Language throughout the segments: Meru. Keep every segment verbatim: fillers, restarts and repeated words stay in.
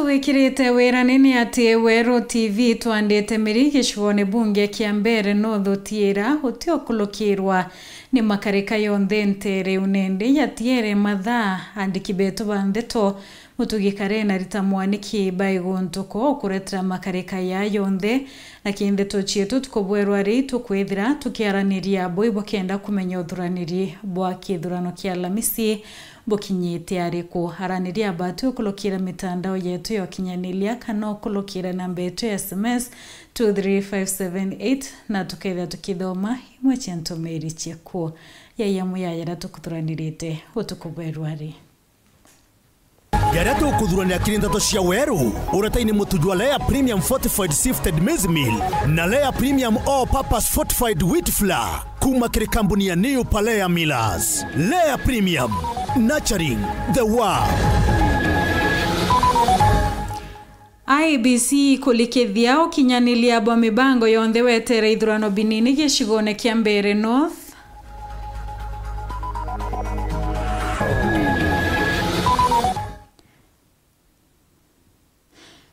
Twikirite wirani ni ati Weru T V twandite miri gicigone bunge kia Mbeere North utiira uti ukulukirwa ni makarika yonthe ntere unende ya tiere mathaa. Andiki betu ba ndeto Mutugi Karen na Rita Mwaniki bai guntu ko ukuretera makarika ya yonthe, na ki ndeto cietu tukubwerwa ri tukwithira tukiaraniria bui bukenda kumenya uthuraniri bwa kithurano kia Alamisi bukinyite ariku. Araniria batu ukulukira mitandao yetu ya ukinyaniria kana ukulukira namba yetu ya S M S two three five seven eight, na tukethira tukithoma imwe cia ntumiri cieku. Yaiya muyayara tukuthuranirite utuku bwerwa ri. Jaria tukuthuranira kiri ndeto cia weru, uretaini mutu jwa Lea Premium Fortified Sifted Maize Meal na Lea Premium All Purpose Fortified Wheat Flour. Kuma kiri kambuni ya New Palea Millers. Lea Premium, nurturing the world. I E B C kulikithia ukinyaniria bwa mibango yonthe wetere ithurano binini gicigone kia Mbeere North.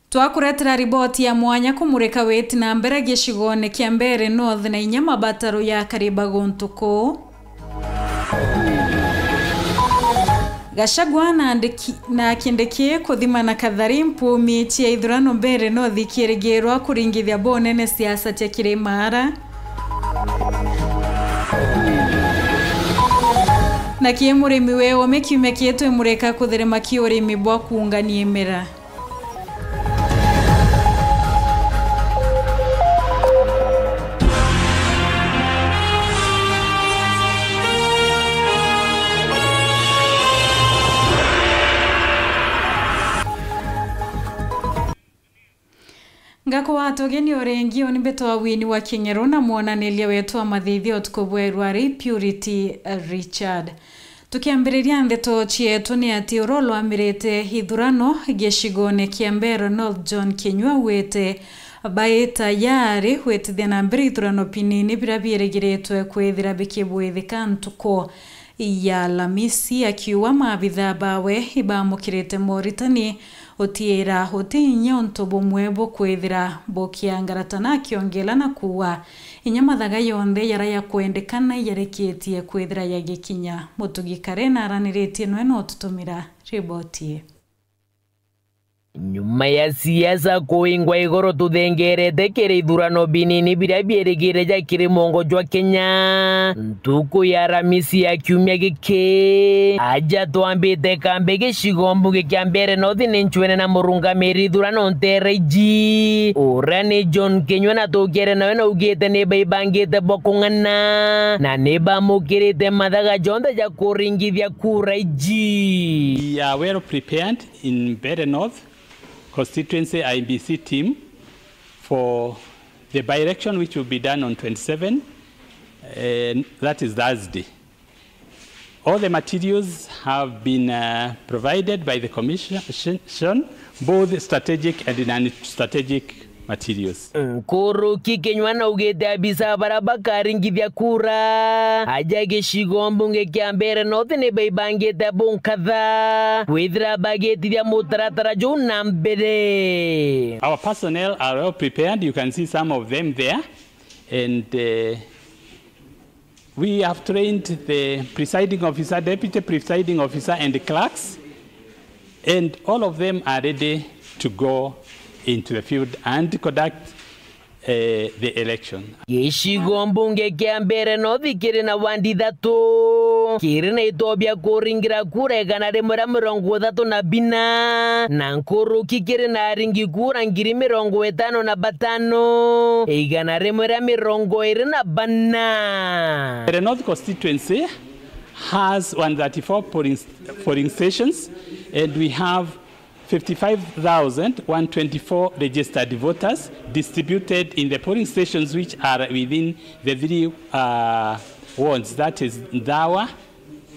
Twakuretera riboti ya mwanya kumurika witi na mbere gicigone kia Mbeere North na inya mabataro ya akari ba guntu kuu. Gachagua na Ndiki-, na Kindiki kuthima na Kathari mpumi cia ithurano Mbeere North ikirigirwa kuringithia bunene siasa cia Kirimaara. Na ki murimi we ome kiumia kiitu imurika kutherema ki urimi bwa kuungania imera. Ngakugwata ugeni o ringi, uni mbitwa Winnie wa King'eru na mwonaniria wetu wa mathithio utuku bwa irua ri Purity Richard. Tukiambiriria ndeto cietu ni ati uria urwamirite ithurano gicigone kia Mbeere North John Kinyua augite bai tayari gwitithia na mbere ithurano binini biria biirigiritwe kwithira bikibwithika ntuku ya Alamisi, akiuga maabitha bawe ibamukirite moritani utiira uti inya untu bumwe bukwithira bukiangarata na akiongela na kuuga inya mathaga yonthe jaria jakwendekana jarikitie kwithira jagikinya. Mutugi Karen araniritie nwe na ututumira riboti ii. Nyuma ya siasa kuingwa igoro tuthengerete kiri ithurano binini biria biirigire ja kiri mwongo jwa Kenya, ntuku ya Aramisi ya kiumia giki, aja twambite kambi gicigo mbunge kia Mbeere North ni ncwene na murungamiri ithurano Ntere Iji, uria ni John Kinyua, na tukiaria nawe naugite ni baibangite bwa kung'ana na ni bamukirite mathaga jonthe ja kuringithia kura iji. We are well prepared in Mbeere North constituency I E B C team for the by-election which will be done on twenty-seven, eh, that is Thursday. All the materials have been, uh, provided by the commission, both strategic and non-strategic materials. Nkuruki Kinyua naugite abisa baria bakaringithia kura aja gicigo mbunge kia Mbeere North ni baibangite bunkatha kwithira bagitithia mutaratara juu na mbere. Our personnel are well prepared. You can see some of them there. And, uh, we have trained the presiding officer, deputy presiding officer, and clerks, and all of them are ready to go into the field and conduct, uh, the election. Gicigo mbunge kia Mbeere North kiri na wandi ithatu, kiri na itobia kuringira kura igana rimwe ria mirongo ithatu na bina, na nkuruki kiri na aringi kura ngiri mirongo itano na batano, igana rimwe ria mirongo iri na bana. The North constituency has one thirty-four polling, polling stations, and we have fifty-five thousand one twenty-four registered voters distributed in the polling stations which are within the three, uh, wards, that is Nthawa,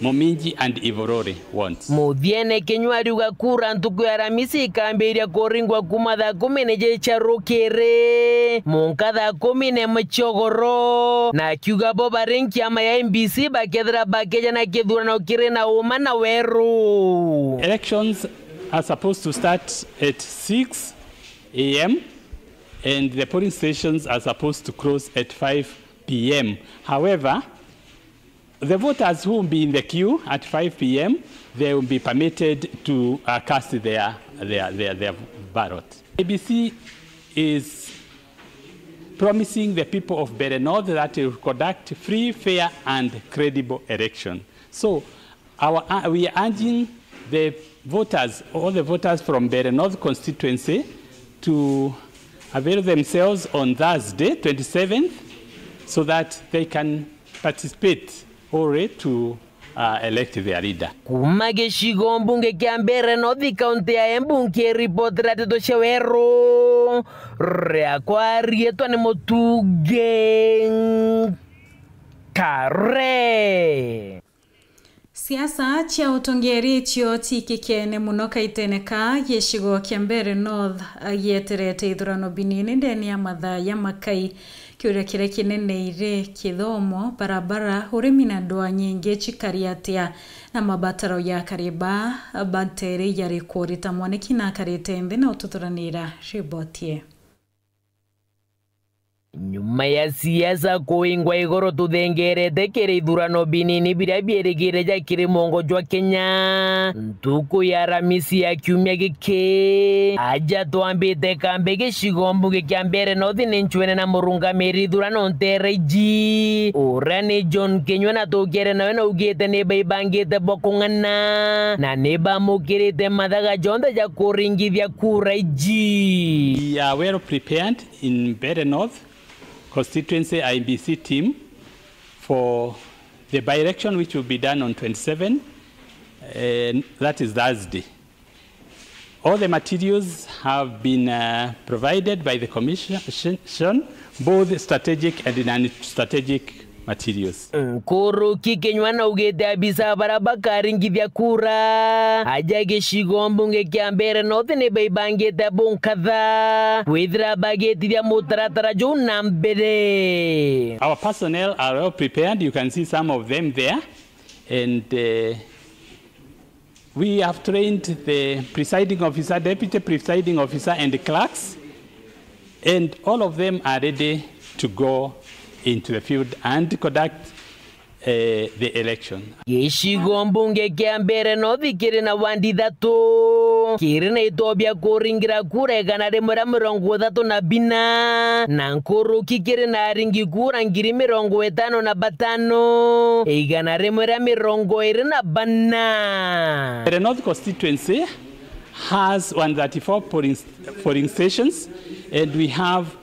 Muminji and Ivorori wards. Muthiene Kinyua ariuga kura ntuku ya Aramisi ikambiria kuringwa kuma thaa kumi na ijiri cia rukiri munka thaa kumi na imwe cia ugoro, na akiuga bo bari nkiama ya I E B C bakethira bakija na kithurano kiri na uma na weru. Elections are supposed to start at six a m and the polling stations are supposed to close at five p m. However, the voters who will be in the queue at five p m, they will be permitted to, uh, cast their, their, their, their ballot. I B C is promising the people of Mbeere North that it will conduct free, fair and credible election. So, our, uh, we are urging the voters, all the voters from Mbeere North constituency, to avail themselves on Thursday, twenty-seventh, so that they can participate already to, uh, elect their leader. Kuuma gicigo mbunge kia Mbeere North, kaunti ya Embu, nkiripotera ndeto cia weru, riakwa riitwa ni Mutungi Kare. Siasa cia utongeeri icio ciikikene mono kaitene ka gicigo kia Mbeere North, gieterete ithurano binini ndene ya mathaa ya makai. Kiuria kiria kinene iri kithomo, barabara, urimi na ndwaa nyingi cikari atia, na mabataro ya akari baa batere jariku? Rita Mwaniki na akarite nthi na ututhuranira riboti ii. Nyuma ya siasa kuingwa igoro tuthengerete kiri ithurano binini biria biirigire ja kiri mwongo jwa Kenya, ntuku ya Aramisi ya kiumia giki, aja twambite kambi gicigo mbunge kia Mbeere North ni ncwene na murungamiri ithurano Ntereiji, uria ni John Kinyua, na tukere nawe naugite ni baibangite bwa kung'ana na ni bamukirite mathaga jonthe ja kuringithia kura iji. We are well prepared in Mbeere North constituency I B C team for the by-election which will be done on twenty-seven, eh, that is Thursday. All the materials have been, uh, provided by the commission, both strategic and non-strategic materials. Nkuruki Kinyua naugite abisa baria bakaringithia kura aja gicigo mbunge kia Mbeere North ni baibangite bunkatha kwithira bagitithia mutaratara juu na mbere. Our personnel are well prepared. You can see some of them there. And, uh, we have trained the presiding officer, deputy presiding officer, and the clerks, and all of them are ready to go into the field and conduct, uh, the election. Gicigo mbunge kia Mbeere North kiri na wandi ithatu, kiri na itoo bia kuringira kura igana rimwe ria mirongo ithatu na bina, na nkuruki kiri na aringi kura ngiri mirongo itano na batano, igana rimwe ria mirongo iri na bana. Mbeere North constituency has one thirty-four polling, polling stations, and we have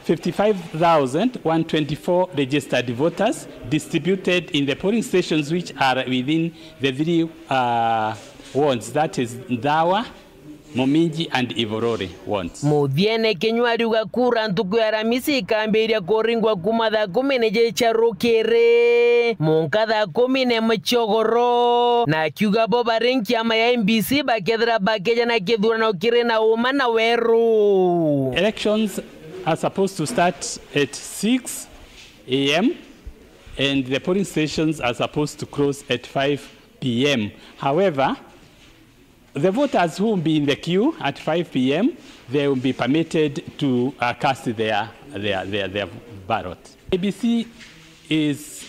fifty-five thousand one twenty-four registered voters distributed in the polling stations which are within the three, uh, wards, that is Nthawa, Muminji and Ivorori wards. Muthiene Kinyua ariuga kura ntuku ya Aramisi ikambiria kuringwa kuuma thaa kumi na ijiri cia rukiri munka thaa kumi na imwe cia ugoro, na akiuga bo bari nkiama ya I B C bakethira bakeja na kithurano kiri na uma na weru. Elections are supposed to start at six a m and the polling stations are supposed to close at five p m. However, the voters who will be in the queue at five p m, they will be permitted to, uh, cast their, their, their, their ballot. I B C is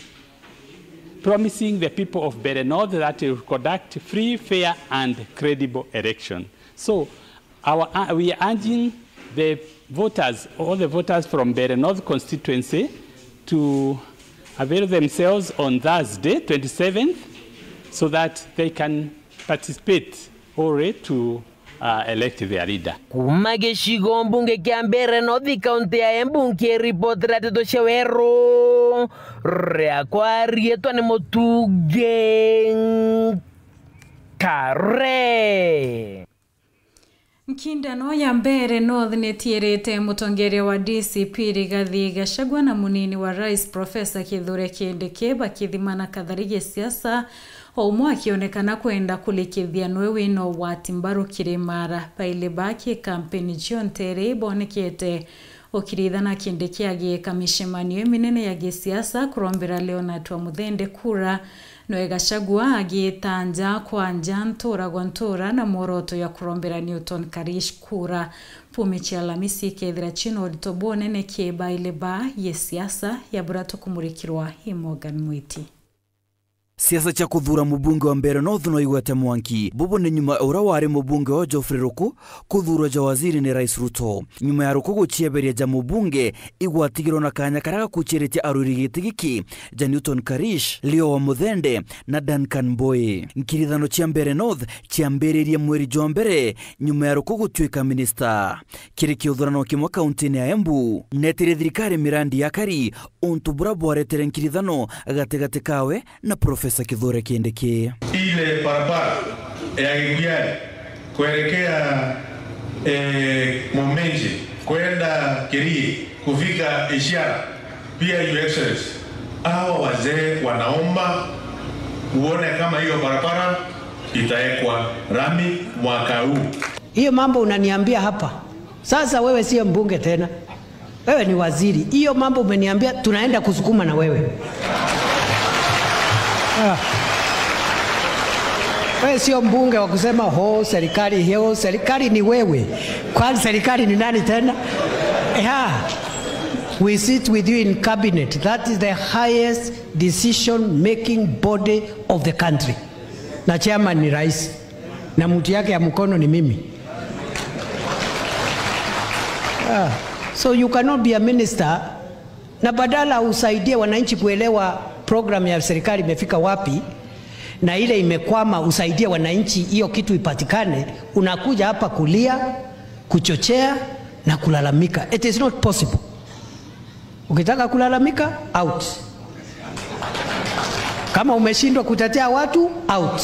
promising the people of Mbeere North that it will conduct free, fair and credible election. So, our, uh, we are urging the voters, all the voters from Mbeere North constituency, to avail themselves on Thursday, twenty-seventh, so that they can participate already to, uh, elect their leader. Kuuma gicigo mbunge kia Mbeere North, kaunti ya Embu, nkiripotera ndeto cia weru, riakwa riitwa ni Mutungi Kare. Nkindano ya Mbeere North nitiirite mutongeria wa D C P Rigathi Gachagua na munini wa rais Professor Kithure Kindiki bakithimana kathari gisiasa, o umwe akionekana kwenda kurikithia nwe wina ugwati mbaru kiri Mara. Baili ba ki kampeni cionthe iri ibonekete Ukirithana Kindiki agiika micemanio iminene ya gisiasa kurombera Leonard wa Muthende kura, noe Gachagua agiita nja kwa nja, ntura gwa ntura na mworoto ya kurombera Newton Karish kura. Mpumi cia Alamisi ikethira ciina urito bunene kiibaile ba gisiasa ya buria tukumurikirwa i Morgan Mwiti. Siasa cia kuthuura mubunge wa Mbeere North no igwete mwanki. Bubu ni nyuma uria wari mubunge wa Geoffrey Ruku kuthuurwa ja waziri ni Rais Ruto. Nyuma ya Ruku gucieberia ja mubunge, igwatigirwo na kaanya karia gakuciritie arwiri giti giki ja Newton Karish, Leo wa Muthende na Duncan Mbowe. Nkirithano cia Mbeere North ciambiririe mweri jwa mbere nyuma ya Ruku gutuika minista. Kiri kiuthurano kimwe kauntini ya Embu, netire thirikari mirandi ya kari untu buria bwaretere nkirithano gatigati kawe na Profesa Kithure Kindiki. Ile barabara ya Gikuyu kuelekea, eh, Momenji kwenda Kerii kufika Ishara, pia, Your Excellency, hawa wazee wanaomba uone kama hiyo barabara itawekwa lami mwaka huu. Hiyo mambo unaniambia hapa, sasa wewe sio mbunge tena. Wewe ni waziri. Hiyo mambo umeniambia, tunaenda kusukuma na wewe. Ah. Wewe sio mbunge wa kusema, "Ho, serikali, ho, serikali ni wewe." Kwani serikali ni nani tena? Yeah. We sit with you in cabinet. That is the highest decision making body of the country. Na chairman ni rais. Na mtu yake ya mkono ni mimi. Ah, so you cannot be a minister na badala usaidie wananchi kuelewa program ya serikali imefika wapi na ile imekwama, usaidie wananchi hiyo kitu ipatikane, unakuja hapa kulia, kuchochea na kulalamika. It is not possible. Ukitaka kulalamika, out. Kama umeshindwa kutetea watu, out.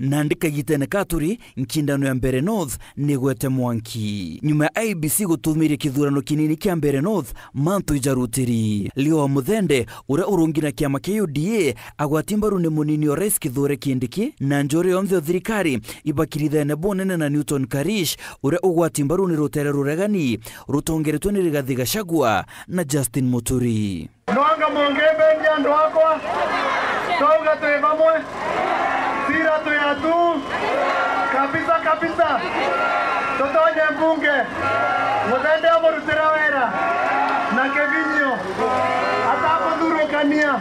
Nandi kagitene ka turi, nkindano ya Mbeere North nigwete mwanki. Nyuma ya I E B C gutumiria kithurano kinini kia Mbeere North, mantu ijarutiri. Leo wa Muthende, uria urungi na kiama kia U D A, agwati mbaru ni munini o Rais Kithure Kindiki, na njuri yonthe o thirikari ibakirithene bunene na Newton Karish, uria ugwati mbaru ni rutere ruregani rutongeretwe ni Rigathi Gachagua na Justin Muturi. Nwanga mungimbingia andu akwa, twauga twi bamwe, sira twi atu, kabisa kabisa, tutonye mbunge, Muthende amurutira wira na kibinyio, atamuthurukania.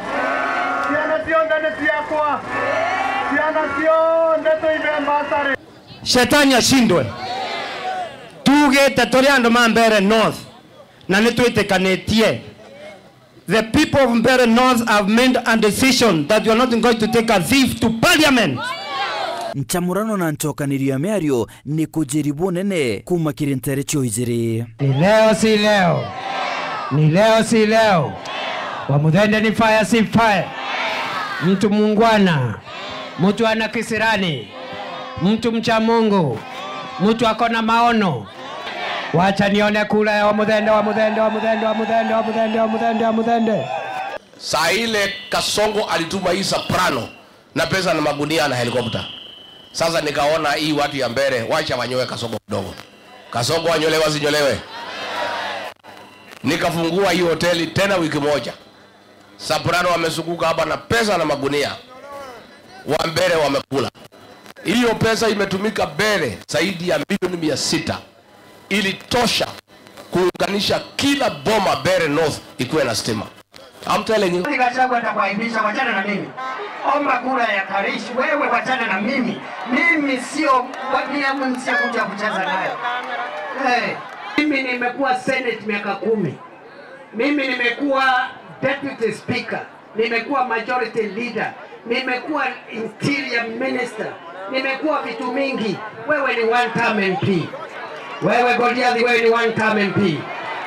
Ciana cionthe ni ciakwa, ciana cionthe tuibe mbasari. Shetani ashindwe. Tuugite turi andu ma Mbeere North, na nitwitikanitie. The people of Mbeere North have made a decision that you are not going to take a thief to parliament. Nchamurano na nchokanirio ya miario ni kujiri bunene kuuma kiri ntere cio ijiri. Ni leo si leo. Ni leo si leo. Wa Muthende ni fire si fire. Mtu muungwana. Mtu ana kisirani. Mtu mcha Mungu. Mtu ako na maono. Wacha nione kura ya wa Muthende, wa Muthende, wa Muthende, wa Muthende, wa Muthende, wa Muthende, wa Muthende. Saa ile Kasongo alituma hii Soprano na pesa na magunia na helikopta. Sasa nikaona hii watu ya Mbeere, wacha wanyoe Kasongo kidogo. Kasongo anyolewe asinyolewe? Nikafungua hii hoteli tena wiki moja. Soprano wamezunguka hapa na pesa na magunia. Wa Mbeere wamekula. Hiyo pesa imetumika Mbeere zaidi ya milioni mia sita. Ilitosha kuunganisha kila boma Mbeere North ikuwe na stima. I'm telling you. Gachagua atakuaibisha, wachana na mimi. Omba kura ya Karish, wewe wachana na mimi. Mimi sio, wa-, mimi sio mtu ya kucheza naye. Eh, mimi nimekuwa Senate miaka kumi. Mimi nimekuwa Deputy Speaker, nimekuwa Majority Leader, nimekuwa Interior Minister, nimekuwa vitu mingi. Wewe ni one term M P. Wewe Goliathi, wewe ni one term M P.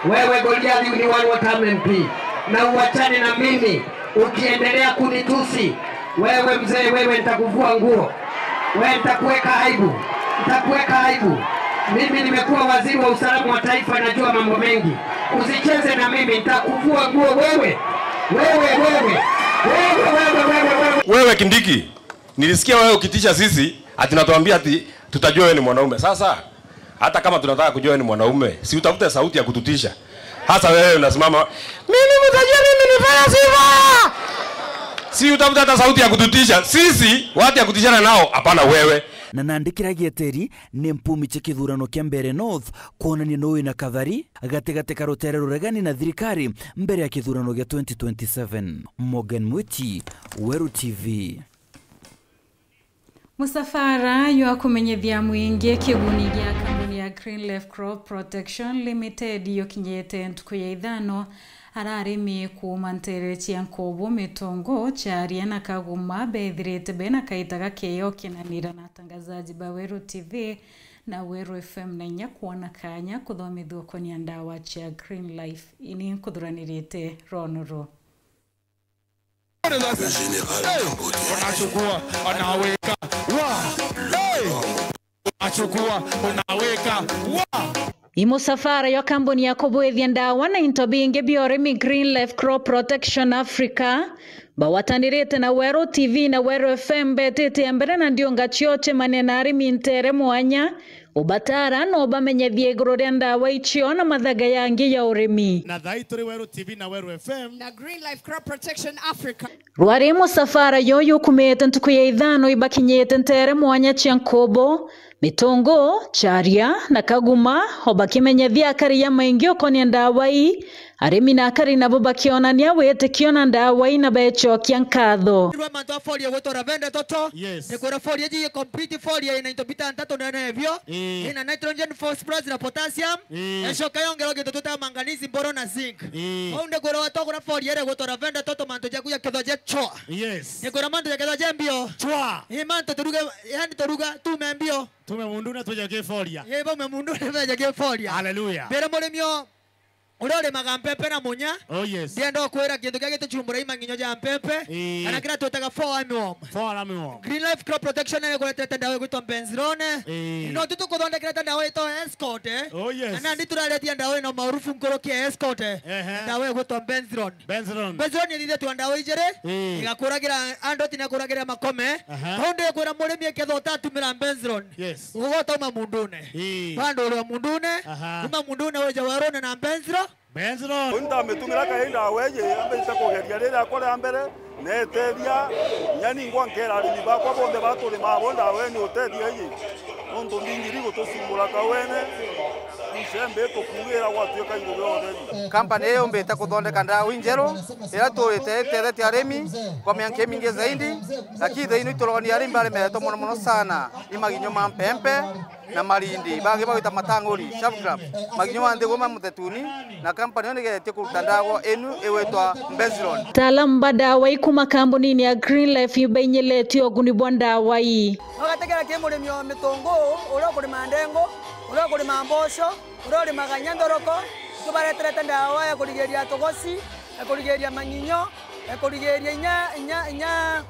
Wewe Goliathi ni one term M P. Na uachane na mimi, ukiendelea kunitusi, wewe mzee, wewe nitakuvua nguo. Wewe nitakuweka aibu. Nitakuweka aibu. Mimi nimekuwa waziri wa usalama wa taifa, najua mambo mengi. Usicheze na mimi, nitakuvua nguo wewe. Wewe, wewe. Wewe, wewe, wewe, wewe. Wewe Kindiki, nilisikia wewe ukitisha sisi, ati unatuambia ati tutajua wewe ni mwanaume. Sasa, hata kama tunataka kujua wewe ni mwanaume, si utafute sauti ya kututisha. Sasa wewe unasimama, "Mimi mtajua mimi ni fire, si fire." Si utafuta hata sauti ya kututisha. Sisi, watu ya kutishana nao, hapana wewe. Na nandi kiria gieteri ni mpumi cia kithurano kia Mbeere North kwonania nuu wina kathari gatigati ka rutere ruregani na thirikari mbere ya kithurano gia twenty twenty-seven. Morgan Mwiti, Weru T V. Musafara jwa kumenyithia mwingi kiguni gia kambuni ya Green Leaf Crop Protection Limited jukinyite ntuku ya ithano, ara arimi kuuma nteere cia Nkubu, Mitungu, Charia na Kaguma bethirite bena kaita gakeyo kinanira na atangazaji ba Weru T V na Weru F M na inya kwona kanya kuthomithua ukonia ndawa cia Green Life. Ini nkuthuranirite Ronoro. Unachukua, unaweka. Wa. Hey! Unachukua, unaweka. Wa. I musafara jwa kambuni ya kubwithia ndawa na into bingi bia urimi Green Life Crop Protection Africa, bagwatanirite na Weru T V na Weru F M, betite mbere na ndiunga cio cemania na arimi nteere mwanya, ubatara na ubamenyethia iguru ria ndawa icio na mathaga yangi ya urimi. Na thaa ii turi Weru T V na Weru F M. Na Green Life Crop Protection Africa. Rwari musafara juju jukumite ntuku ya ithano ibakinyite nteere mwanya cia Nkubu, Mitungu, Charia na Kaguma, o bakimenyethia akari jamaingi ukonia ndawa ii, arimi na akari nabo bakionania witikio na ndawa ii na becokia nkatho. Rwa mantu a foliar gwitwa Lavender Toto. Yes. Ni kwira foliar iji i complete foliar ina into bitantatu ndene ebio. Ii. Ina nitrogen, phosphorus na potassium. Ii. Ecoka yongerwa gintu twitaga manganese, boron na zinc. Ii. Vau ndi kwira watogura foliar iria igwitwa Lavender Toto, mantu jaku ja kethwa ja chwa. Yes. Ni kwira mantu ja kethwa ja mbio. Chwa. Ii, mantu turuge, yani turuga, tume mbio. Tume mundune tuje ki foliar. Ii, baume mundune beje ki foliar. Hallelujah. Mbire murimi o uria urimaga mpempe na munya, oh, yes, ndienda ukwira kintu kiria gituchumbura i mang'inyo ja mpempe, ii, kana kiria twitaga fall armyworm. Fall armyworm. Green Life Crop Protection ni ikureterete ndawa igwitwa Benzrone. Ii. No tu tukuthondekerete ndawa itwa Escort, eh? Oh, yes. Na nandi turaretia ndawa ina maarufu nkuruki ya Escort, eh? Ehe. Ndawa igwitwa Benzrone. Benzrone. Benzrone ithithitwe ndawa ijiri, ii, igakuragira andoti na ikuragira makome. Aha. Vau ndikwira murimi ikethwa utatumira Benzrone. Yes. Ugotauma mundune. Ii. Vandu uri o mundune, aha, kuma mundune wije werune na Benzrone. Benzrone. Uni ndamitumira kairi ndawa iji, ambite kugeria riri akwa ria mbere, netethia, inya ningwa nkera arimi bakwa bonthe baturimaa bo ndawa ii ni utethia iji. Nontu mbingiri gutucumbura kawene, icembe tukugira gwatuika ngugi ya utheri. Kampani ii yumbite kuthondeka ndawa injeru, iria turite itethetie arimi kwa mianka imingi zaidi, lakini thaa ino iturogania arimi baremeretwe mono mono sana ni maginyo ma mpempe, na marindi, bangi bagwita matanguri, shaft graft, maginyo ma nthiguru ma mutetuni, na kampani iyo nigeretie kuruta ndawa inu igwitwa Benzrone. Ataalamu ba ndawa ii kuma kambunini ya Green Life ibainyiletie uguni bwa ndawa ii. Ugategera ki murimi o mitunguu, uria ukurima ndengu, uria ukurima mboco, uria urimaga inya nthoroko, tubareterete ndawa ya kurigiria tugoci, ya kurigiria manyinyo, ya kurigiria inya, inya, inya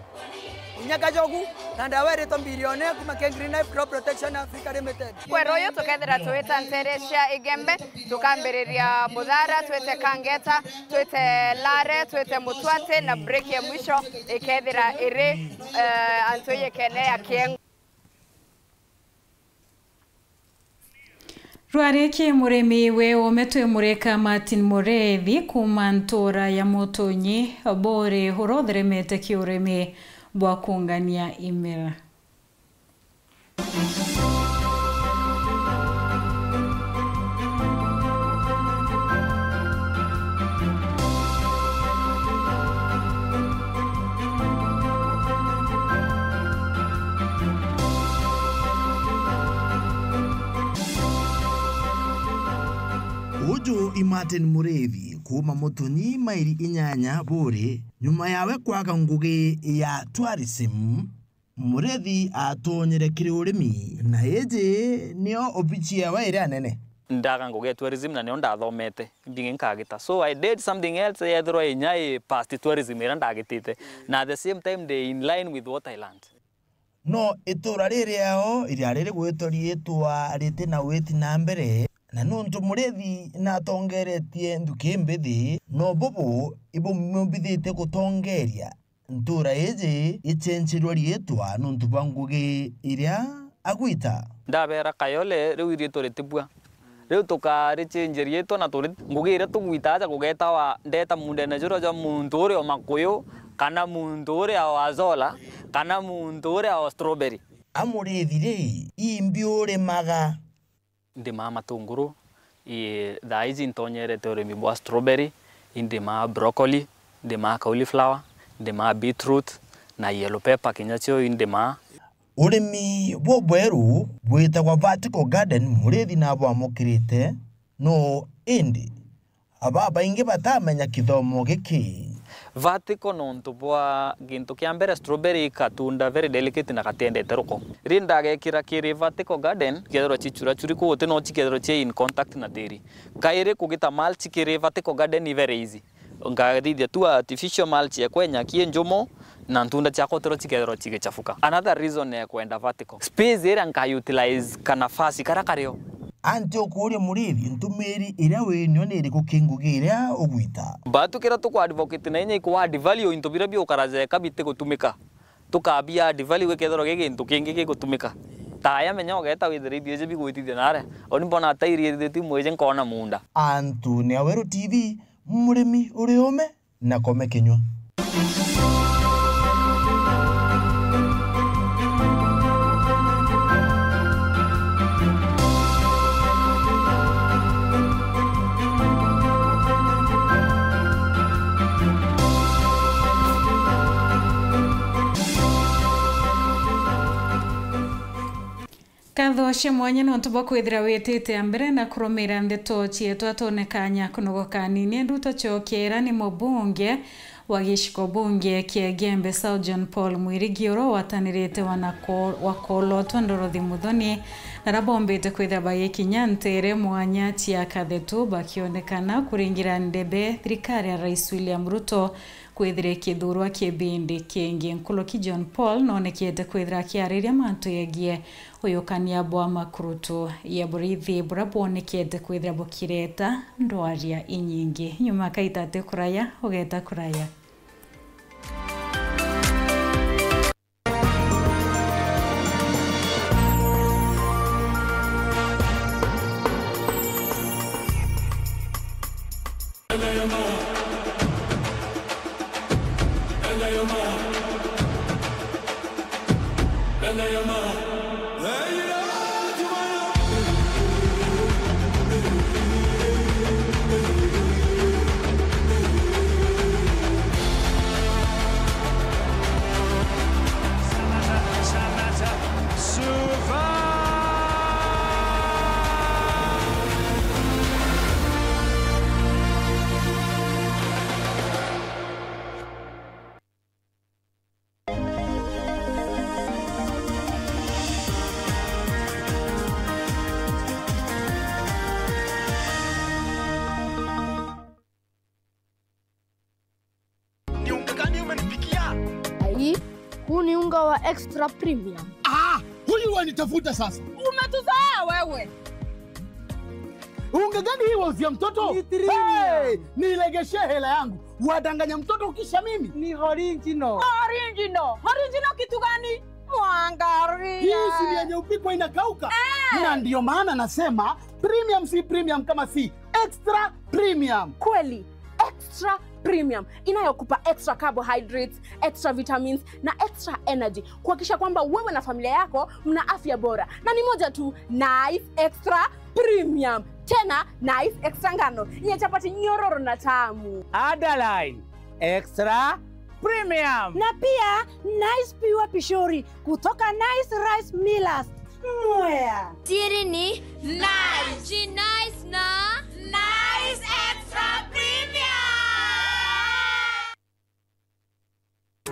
Inya kajogu, na ndawa iritwa Mbilione kuma ki Green Life Crop Protection Africa Limited. Kwera uyu tukethira twita ntere cia Igembe, tukambiriria Muthara, twite Kangeta, twite Lare, twite Mutwate, na break ya mwisho ikethira iri, eh, antu iyekene ya Kiengo. Rwari ki murimi wi ume twi murika Martin Murethi kuma ntura ya Mutunyi, Buri, uria utheremete ki urimi bwa kungania imera. Uju i Martin Murethi kuuma Mutunyi, mairi inyanya Buri, nyuma yawe kwaga ngugi ya tourism. Murethi atonyere kiri urimi, na iji nio obici yawe iria nene. Ndaga ngugi ya tourism, na nio ndathomete, mbingi nkagita. So I did something else yethirwa inya i past tourism iria ndagitite, na at the same time ndi in line with what I learned. No itura riri ao iriari rigwitwa riitwa riti na witi na mbere, na nuntu Murethi natongeretie nthuki mbithi, no bubu ibumumbithitie gutongeria ntura iji icenjirwe riitwa nuntu bwa ngugi iria agwita. Ndabera Kayole, riu riitwa ritibua. Riu tukari change riitwa na turi ngugi iria tugwita aja kugetawa ndeta muundene juria jwa muntu uria o Makuyu, kana muntu uria o Azola, kana muntu uria o Strawberry. A murithi ri, imbi urimaga? Ndimaa matunguru, ii, thaa iji ntonyerete urimi bwa strawberry, indimaa broccoli, ndimaa cauliflower, ndimaa beetroot, na yellow pepper kinya cio indimaa. Urimi bubweru bwitagwa vertical garden, murithi nabwamukirite, no indi babaingi batamenya kithomo giki. Vertical nontu bwa gintu kia mbere, strawberry ikatunda very delicate na gatiendete ruko. Ri ndagekira kiri vertical garden, kethirwa cichurachuri kuu guti no cikethirwa cie in contact na tiri. Kairi kugita mulch kiri vertical garden i very easy. Ngathithia tu artificial mulch ya kwenya kie njumo, na ntunda ciakwa utiro cikethirwa cigichafuka. Another reason ya kwenda vertical. Space iria nka utilize ka nafasi karia kario. Anti ukuuria murithi, ntumiri iria winio ni iriku ki ngugi iria ugwita? Batu kiria tuku advocate na inya iku add value into biria biukara jeka bitigutumika. Tukabia add value gikethirwa gi gintu kingi gigutumika. Taya menya ugeta withire ithio iji bigwitithia nare. Oni mbona tairi ithithiti mwiji nkona munda. Antu ni Aweru T V, murimi uri ume na kome kinywa. Nkatho cia mwanya nontu bwa kwithira witite a mbere na kurumira ndeto cietu. Atone kanya kunogoka kanini, ndu tucokiira ni mubunge wa giciko bunge kia Igembe South, John Paul Mwirigi, uria ugwatanirite wa na ko-, wa kolotwa Dorothy Muthoni, na aria bombite kwithira bagikinya nteere mwanya cia Kathetu bakionekana kuringira ndebe thirikari ya Rais William Ruto kwithira ikithurwa kibindi kingi. Nkuruki John Paul noonekete kwithira akiariria mantu yegie uyukania bwa makurutu ya burithi buria bwonekete kwithira bukireta ndwaria inyingi. Nyuma kaita ati kuraya, ugeta kuraya. Ni unga gani umenipikia? Ai, huu ni unga wa extra premium. Ah, huyu wanitafuta sasa. Umetuzoea wewe. Unga gani hii wauzia mtoto? Ni three. Hey, nilegeshee hela yangu. Wadanganya mtoto kisha mimi. Ni original. Original. Original kitu gani? Mwangaria. Hii si ni yenye upikwa inakauka? Eh. Na ndio maana nasema premium si premium kama si extra premium. Kweli, extra premium inayokupa extra carbohydrates, extra vitamins na extra energy, kuhakikisha kwamba wewe na familia yako mna afya bora. Na ni moja tu, Nice Extra Premium. Tena Nice Extra ngano, yenye chapati nyororo na tamu. Adaline Extra Premium. Na pia Nice Pure Pishori kutoka Nice Rice Millers, Mwea. Siri ni Nice. Ji Nice na Nice Extra Premium.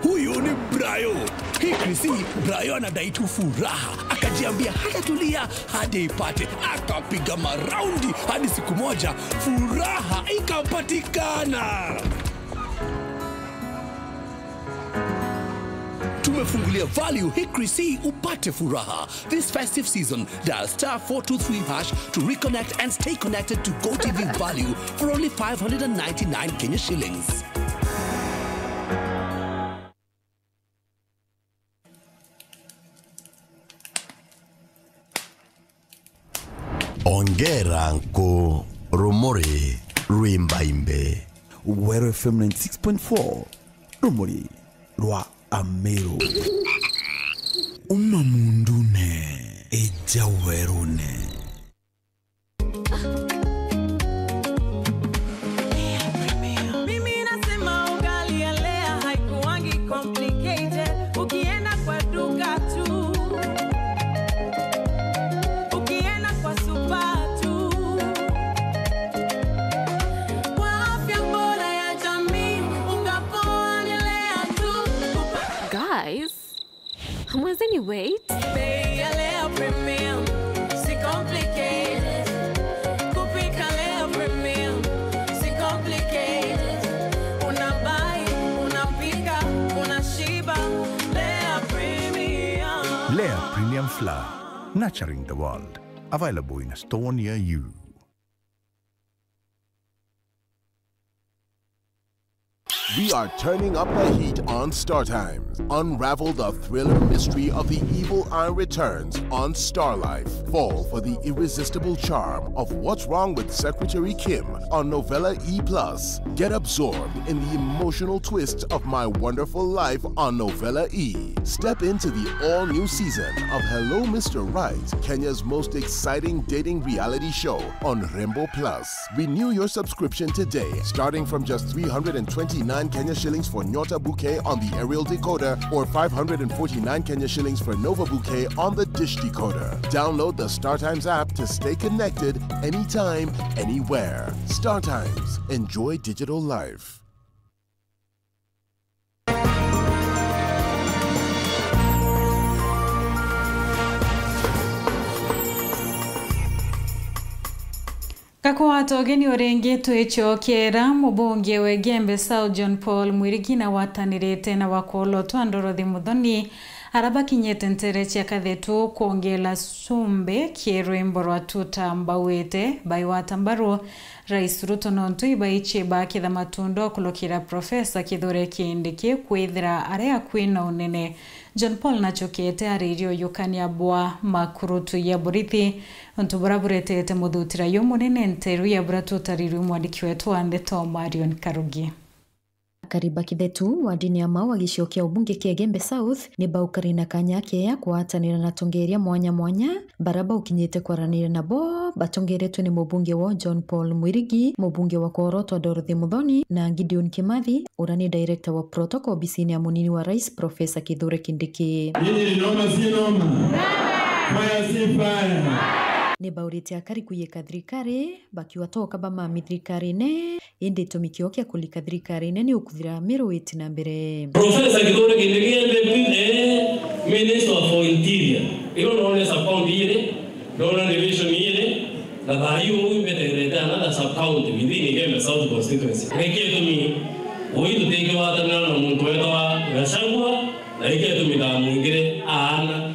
Huyu ni Brayo. Hii Chrissy, Brayo anadai tu furaha. Akajiambia hatatulia hadi aipate. Akapiga maraundi hadi siku moja furaha ikapatikana. Tumefungulia value hii Chrissy upate furaha. This festive season, dial star four two three hash to reconnect and stay connected to GoTV value for only five hundred and ninety-nine Kenya shillings. Ongera nku rumuri rwimbaimbe. Weru F M ninety six point four, rumuri rwa Ameru. Uma mundune, ija werune. Mimi nasema ugali ya Lea haikuwangi complicated. Ukienda kwa duka tu, ukienda kwa supa tu, kwa afya bora ya jamii, unga poa ni Lea tu. Guys, hamwezeni wait. Bei ya Lea Premium, si complicated. Kupika Lea Premium, si complicated. Unabai, unapika, unashiba. Lea Premium. Lea Premium Flour, nurturing the world. Available in a store near you. We are turning up the heat on Star Times. Unravel the thriller mystery of the evil eye returns on Star Life. Fall for the irresistible charm of What's Wrong with Secretary Kim on Novella E plus. Get absorbed in the emotional twist of My Wonderful Life on Novella E. Step into the all-new season of Hello Mister Right, Kenya's most exciting dating reality show on Rembo Plus. Renew your subscription today, starting from just three hundred and twenty-nine Kenya shillings for Nyota Bouquet on the aerial decoder or five hundred and forty-nine Kenya shillings for Nova Bouquet on the dish decoder. Download the StarTimes app to stay connected anytime, anywhere. StarTimes. Enjoy digital life. Gakwata ugeni uringi twicokera, mubunge wa Igembe South John Paul Mwirigi na watanirite na Wakolo twa Dorothy Muthoni, ara bakinyite ntere cia Kathetu kwongela cumbi ki rwimbo rwa Tuta Mbauite, baigwata mbaru Rais Ruto nontu ibaichie bakitha matunda o kulukira Profesa Kithure Kindiki kwithira ari akui na unene. John Paul nachokete aririe uyukania bwa makurutu ya borithi, untu bura buretete muthutira jumunene nteru ya bura tutarirwe mwandiki wetu wa ndeto Marion Karugi. Akari ba Kithetu, wardini ya Mau wa gicigo kia ubunge kia Igembe South, ni baukari na kanya keya kwatanira na atongeria mwanya mwanya bara baukinyite kwaranira nabo, batongeretwe ni mubunge wa John Paul Mwirigi, mubunge wa Korotwa Dorothy Muthoni, na Gideon Kimathi, ura ni director wa protocol obisini ya munini wa rais, Professor Kithure Kindiki. Nini ni noma, si noma? Fire, si fire? Ni baurite akari kuyika thirikari, bakiuga toka bamami thirikarine, indi itumi kio kia kulika thirikarine ni ukuthira Miru witi na mbere. Professor Kithure Kindiki endete, eh, Minister for Interior. Iro ndona sub county iri, ndona division iri, na thaa hii uu imbeterete another sub county within Igembe South constituency. Niki itumi ui tutikigwatanira na muntu wetagwa Gachagua, na iki itumi ndamwingire aana.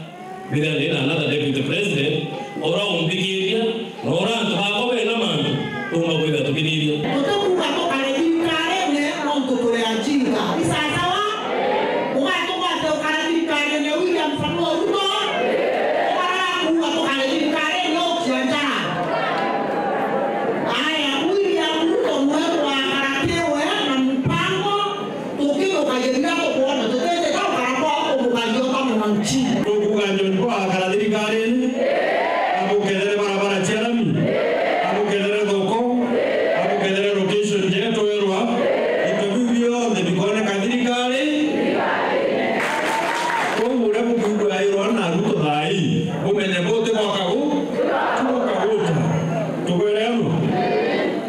Mbithira ndi na another deputy president, ura unthikiria, na ura antu bakwa bena mantu, tuumba kwithira tukithiria. Tutikuuga tukare thirikarine nontu turi ajinga. Ni sawasawa? Ugatugwate ukare thirikarine William Samoei Ruto? Ukaraga kuuga tukare thirikarine ukia njara. Aya, William Ruto mweru wa karatiwe na mpango. Tukithukagia riria tukwona, tutete twaukara kwa kumbukagia uta mwananchi. Tukuuga John Paul akara thirikarine, abukethera barabara cia rami, abukethera thoko, abukethera location njetu erwa, into biu bionthe bikoneka thirikari. Kwou uria bukiugairwa na Ruto thaa ii, bumenye buti bwaka gu-, ti bwaka guta. Tukwere amwe?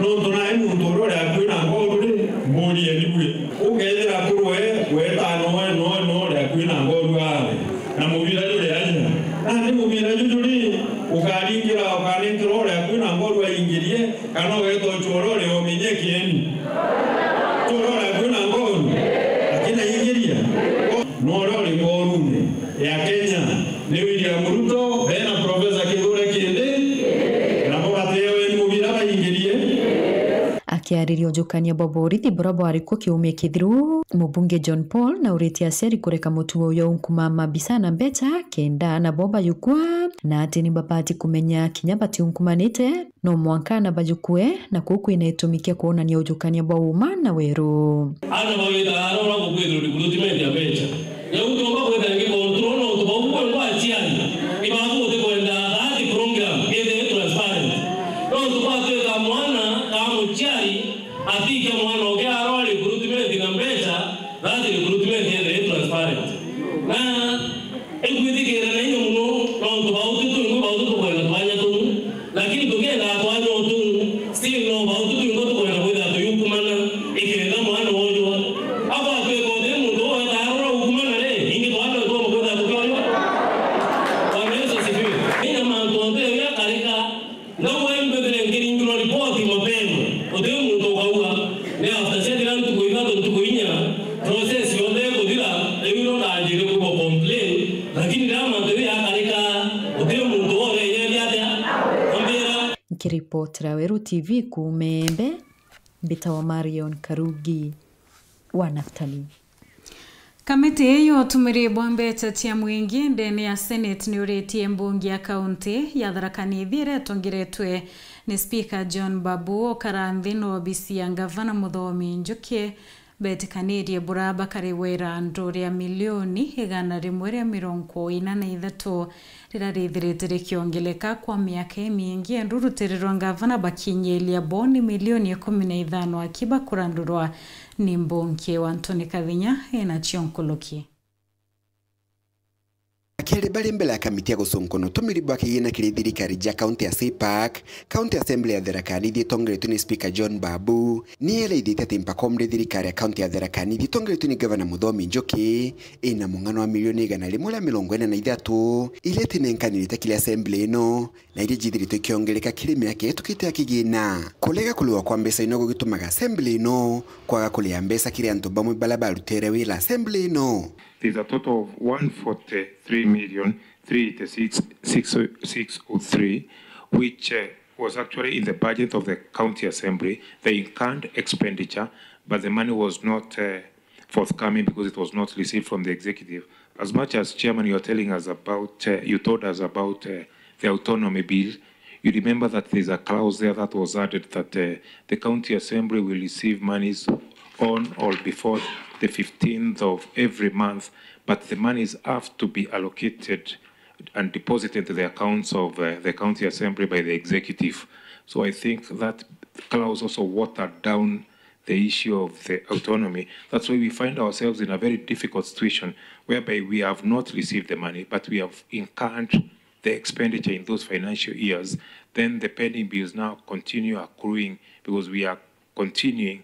Nontu nai muntu uria uri akui na ngoru ri, mburieni bui. Ukethira kuru we, weta noe, noe, noe uria akui na ngoru awe, na mubira juri aja. Nandi mubira juju ri, ukaringira, ukaninkira uria akui na ngoru aingirie, kana ugeta ucwora uria umenye kieni? Cwora uria akui na ngoru, akinaingiria. No uria uri ngorune ya Kenya ni William Ruto, bena Professor Kithure Kindiki, nabo batewe ni mubira baingirie. Akiari Iri ujukania bwa borithi buria bwari kuo kiumia kithiru, mubunge John Paul nauritie aciari kureka mutugo uyu unkuma mabisa na mbecha kenda aana bo bayukua, na ati ni babati kumenya kinya batiunkumanite, no mwanka aana bayukue, na kuu kwina itumi kia kwonania ujukania bwa uma na weru. Aana bagitaga arora gukwithirwa recruitment ya mbecha. Riu ntiumba kwithira ngicontrol nontu bau bwengwa aciari ibabu utikwenda that program ithire transparent. Nontu gwatuika mwana kana muciari atikia mwana uke arora recruitment na mbecha, that recruitment ithire transparent. Na ikwithikira na inya mono nontu bau ti twingwa bau tukwenda twanya tuu. Lakini tukiendaa twanya utuu, still no bau tu twingwa tukwenda kwithira tuyukumana, ikenda mwana woojwa. Akwatwika uti muntu ugweta arora ukumana ri, ingi twana twomba kwithira tukioojwa. Bwana Yesu asifiwe. Inya mantu onthe jaria jakarika, na we mbethire nkiringirwa ripoti mapema, uti muntu ukauga, ni after ciathira ntuku ithatu, ntuku inya, process yonthe ikuthira, riu no ndanjire kuigua complain, lakini riria mantu jau jakarika, uti muntu wothe ejeria atia ambira. Nkiripotera Weru T V kuuma Embe, mbitawa Marion Karugi wa Naftali. Kamiti ya utumiri bwa mbecha cia mwingi ndene ya Senate niuritie mbunge ya kaunti ya Tharaka Nithi iria itongeretwe ni Speaker John Babu ukara nthi na obisi ya Ngavana Muthomi Njuki betikanirie bura bakarigwa irandu ria milioni igana rimwe ria mirongo ina na ithatu, riria rithirite rikiongeleka kwa miaka imingi, endu rutiri rwa ngavana bakinyiria bo ni milioni ikumi na ithano aki bakurandurwa ni mbunge wa Anthony Kathinya ena cio nkuluki. Akiri bari mbere ya kamiti ya gucunkuna utumiri bwa kigina kiri thirikari ja kaunti ya CPAC, County Assembly ya Tharaka Nithi itongeretwe ni Speaker John Babu, ni ereithitie ati mpaka umri thirikari ya kaunti ya Tharaka Nithi itongeretwe ni Gavana Muthomi Njuki ina mung'ano wa milioni igana rimwe ria mirongo ina na ithatu, iria itinenkanirite kiri assembly ino, na iria jithiritwe ikiongereka kiri miaka itukite ya kigina. Kurega kurihwa kwa mbeca ino gugitumaga assembly ino kwaga kuria mbeca kiri antu bamwe baria barutire wira assembly ino. There's a total of one forty-three million three eighty-six six oh three, which, uh, was actually in the budget of the County Assembly, the incurred expenditure, but the money was not, uh, forthcoming because it was not received from the executive. As much as, Chairman, you are telling us about, uh, you told us about, uh, the autonomy bill, you remember that there's a clause there that was added that, uh, the County Assembly will receive monies on or before the fifteenth of every month, but the monies have to be allocated and deposited into the accounts of, uh, the County Assembly by the executive. So I think that clause also watered down the issue of the autonomy. That's why we find ourselves in a very difficult situation whereby we have not received the money, but we have incurred the expenditure in those financial years. Then the pending bills now continue accruing because we are continuing,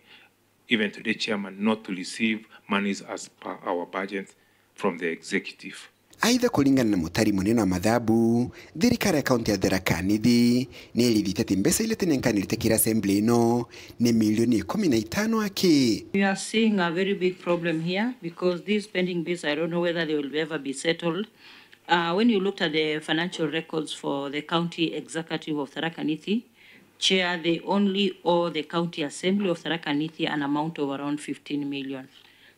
even today, Chairman, not to receive monies as per our budget from the executive. Aitha, kuringana na mutari munene wa mathabu, thirikari ya kaunti ya Tharaka Nithi ni irithite ati mbeca iria itinenkanirite kiri assembly ino ni milioni ikumi na itano aki. We are seeing a very big problem here because these pending bills, I don't know whether they will ever be settled. Uh, when you looked at the financial records for the county executive of Tharaka Nithi, Chair, they only owe the County Assembly of Tharaka Nithi an amount of around fifteen million.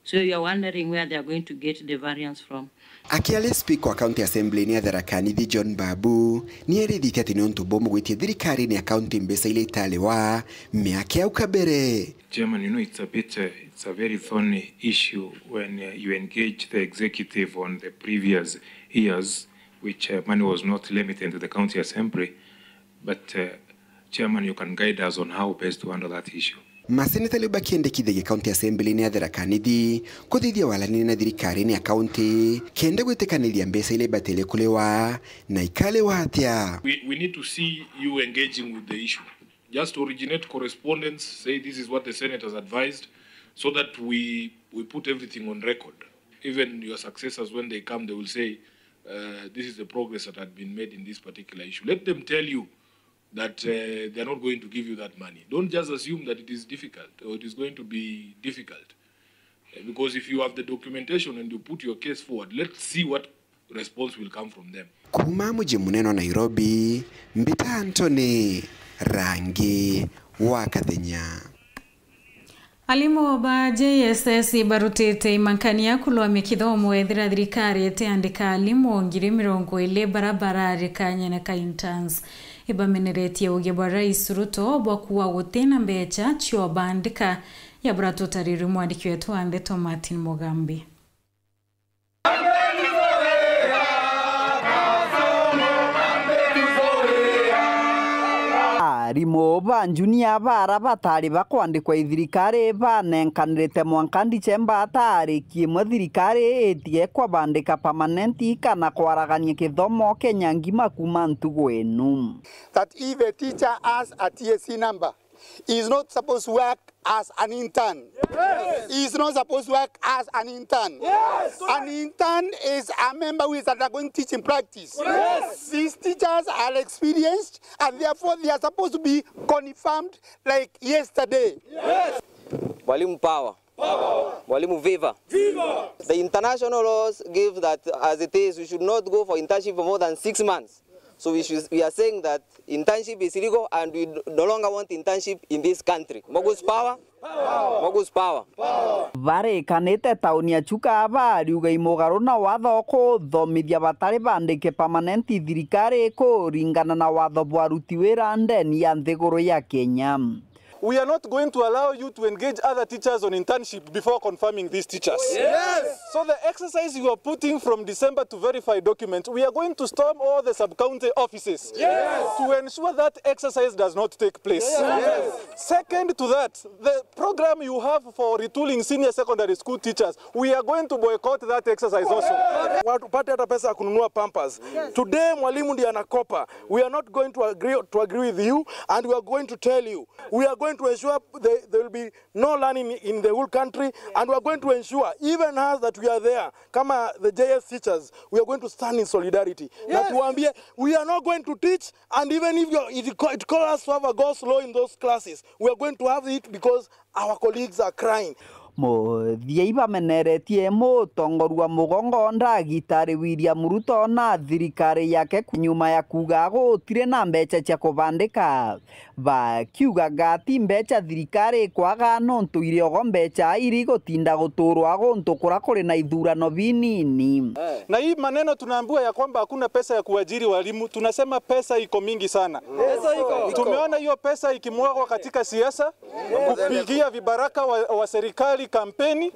So you are wondering where they are going to get the variance from. Akiaria speaker wa County Assembly ni ya Tharaka Nithi, John Babu, ni erithite ati ni untu bumu gwitia thirikari ni ya county mbeca iria itariwa miaka ya au kabere. Chairman, you know, it's a bit, uh, it's a very thorny issue when, uh, you engage the executive on the previous years, which, uh, money was not limited to the County Assembly. But, uh, Chairman, you can guide us on how best to handle that issue. Maseneta riu bakiendekithagia County Assembly-ini ya Tharaka Nithi kuthithia waraniria na thirikari-ini ya county kenda gwitikaniria mbeca iria ibatire kuriwa na ikariwa atia. We, we need to see you engaging with the issue. Just originate correspondence, say this is what the Senate has advised, so that we, we put everything on record. Even your successors, when they come, they will say, uh, this is the progress that had been made in this particular issue. Let them tell you that, uh, they are not going to give you that money. Don't just assume that it is difficult or it is going to be difficult. Uh, because if you have the documentation and you put your case forward, let's see what response will come from them. Kuuma muji munene wa Nairobi, mbita Anthony Rangi wa Kathenya. Alimu ba J S S ibarutite imankania kulwamia kithomo ethira thirikari itiandika alimu ngiri mirongo iri bara bararika nyene ka interns. Ibameneretie uge bwa Rais Ruto bwa kuuga gutina mbecha cio bandika. Ya bura tutarirwe mwandiki wetu wa ndeto Martin Mugambi. Arimu ba njunia bara batari bakwandikwa i thirikari banenkanirite mwanka Dichemba tariki imwe thirikari itige kwabandika permanent kana kwaragania kithomo Kenya ngima kuuma ntugu inu. That if a teacher has a T S C number, he is not supposed to work as an intern. Yes. He is not supposed to work as an intern. Yes. An intern is a member who is undergoing teaching practice. Yes. These teachers are experienced and therefore they are supposed to be confirmed like yesterday. Yes. Mwalimu power. Power. Mwalimu viva. Viva. The international laws give that as it is, we should not go for internship for more than six months. So we should, we are saying that internship is illegal and we no longer want internship in this country. Mogus power. Mogus power. Barikanite tauni ya Chuka bariuga imugaru na watho kuthomithia batari bandike permanent thirikari kuringana na watho bwa aruti wira ndeni ya nthiguru ya Kenya. We are not going to allow you to engage other teachers on internship before confirming these teachers. Yes. So the exercise you are putting from December to verify documents, we are going to storm all the sub-county offices, yes, to ensure that exercise does not take place. Yes. Second to that, the program you have for retooling senior secondary school teachers, we are going to boycott that exercise also. Watupate hata pesa ya kununua pampers. Yes. Today mwalimu ndiye anakopa. We are not going to agree, to agree with you, and we are going to tell you, we are going to ensure there, there will be no learning in the whole country, and we are going to ensure, even us that we are there, kama the J S teachers, we are going to stand in solidarity. Yes. Na tuwaambie, we are not going to teach, and even if you, it, co- it calls us to have a go slow in those classes, we are going to have it because our colleagues are crying. Muthia ibameneretie mutongoria wa mugongo Ndagitari William Ruto na thirikari yake nyuma ya kuuga gutiri na mbecha cia kubandika. Bakiugaga ti mbecha thirikari ikwaga nontu iriogo mbecha iri gutinda guturwa guntu kura kuri na ithurano binini. Na hii maneno tunaambiwa ya kwamba hakuna pesa ya kuajiri walimu, tunasema pesa iko mingi sana. Pesa iko. Tumeona hiyo pesa ikimwagwa katika siasa, kupigia vibaraka wa, wa serikali kampeni.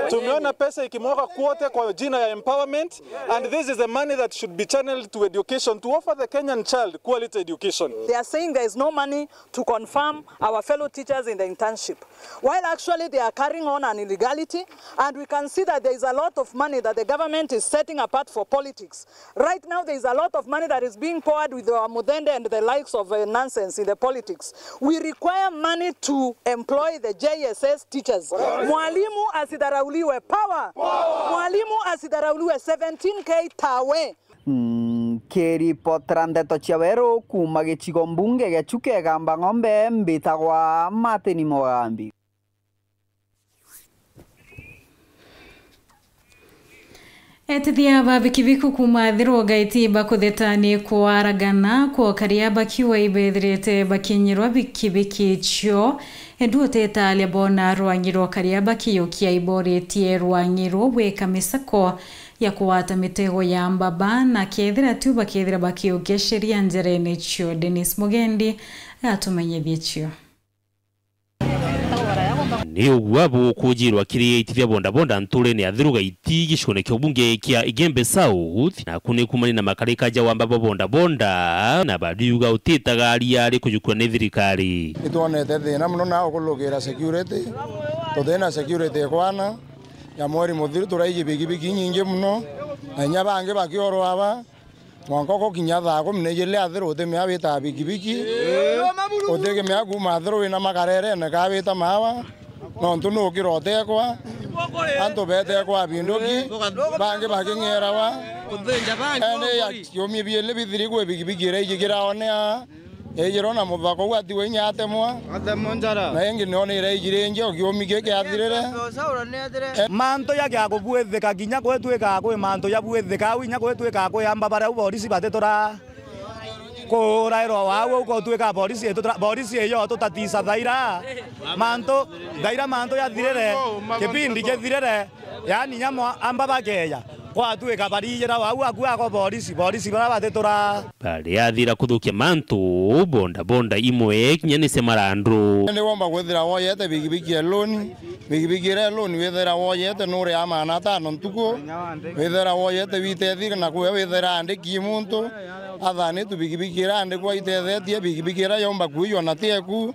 Tumeona pesa ikimwagwa kwote kwa jina ya empowerment, and this is the money that should be channeled to education to offer the Kenyan child quality education. They are saying there is no money to confirm our fellow teachers in the internship, while actually they are carrying on an illegality, and we can see that there is a lot of money that the government is setting apart for politics. Right now, there is a lot of money that is being poured with our Muthende and the likes of, uh, nonsense in the politics. We require money to employ the J S S teachers. Mwalimu asidharauliwe. Power! Mwalimu asidharauliwe. Seventeen K tawe. Nkiripotera ndeto cia weru kuuma gicigo mbunge gia Chuka Igamba Ng'ombe, mbitagwa Martin Mugambi. Etithia ba bikibiki kuuma Thirwa Gaiti bakutheta ni kwaragana kwa karia bakiuga ibethirite bakinyirwa bikibiki cio. Endu utetalia bona rwangi rwa karia bakiyukia iboritie rwangi ruu gwika misako ya kugwata mitego ya mbaba, na kethira tu bakethira bakiyukia sheria njerene cio. Dennis Mugendi atumenyithie cio. Ni ugua bukujirwa kiri aitithia bodaboda nturene ya Thirwa Gaiti gicigone kia ubunge kia Igembe South, naku ni kumania na makarika ja wamba ba bodaboda, na bariuga utitagaria ari kujukua ni thirikari. Nitwonete thina muno na ukulukira security, tutina security ikwana. Ya mweri muthiru turaiji bikibiki inyingi muno, na inya bangi bakiorwa aba. Mwanka ugukinya thaa kumi na ijiri athirwa utimea wita bikibiki, utikimea kuuma athirwa wina makarerene ka wita maawa, nontu nukira utekwa, antu betekwa abinduki, bangi baking'erawa. Ene ya kiumia biili bithiri kwi bikibiki iraiji kiraonea, ijirwa na muthako uu atigwe inya atemwa. Atemwa njara. Na ingi nio ni iraiji ringi o kiumi giki athirire. Mantu jakia kubwithika kinya gwitwika kwi mantu jabwithika au inya gwitwika kwi amba baria au borisi batitura. Kurairwa wau uko utwika borisi yetu tra-, borisi iyo tutatisa thaira. Mantu, thaira mantu yathirire, kipindi kithirire, yaani nyamo amba bakeya. Kwatwika barijira wau aku ako borisi, borisi bara batitura. Bariathira kuthukia mantu, bonda bonda imwe kinya ni cia marandu. Ni womba kwithira woyete bigibigi ya loan, bigibigi iria loan withira woyete nuria magana atano ntuku, withira woyete witethire na kuya withira andiki muntu, athanitwe bigibigi iria andikwa itethetie, bigibigi iria yomba kuiywa na tieku,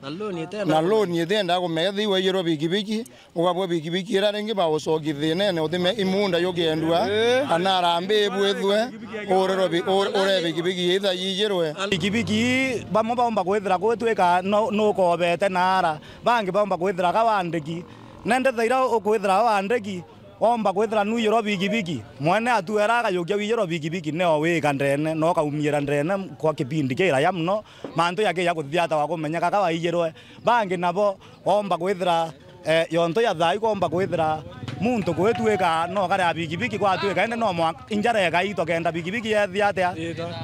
na loan itienda kumenya thiu waiyirwe bigibigi. Ugabua bikibiki iria ringi bagucoki thinene, utime imunda yukiendua, kana arambi ibwithue, urerwe bi-, ur-, ure bikibiki itha yijirwe. Bikibiki bamwe baumba kwithira gwitwika no, nukobete naara, bangi baumba kwithira ka wandiki. Nende thaira ukwithira wandiki, waumba kwithira nuijirwa bikibiki, mwene atuera akajukia wijirwa bikibiki, neo wika ndene, no kaumiira ndene kwa kipindi kiraya mono, mantu jakiija kuthithia ata wa kumenyeka ka waijirwe. Bangi nabo waumba kwithira Eh, yonto ya thaa ikomba kwithira muntu gwitwika no kare a bikibiki kwatwika indi no mwa-, injara ikaitwa kenda bikibiki yethi atia?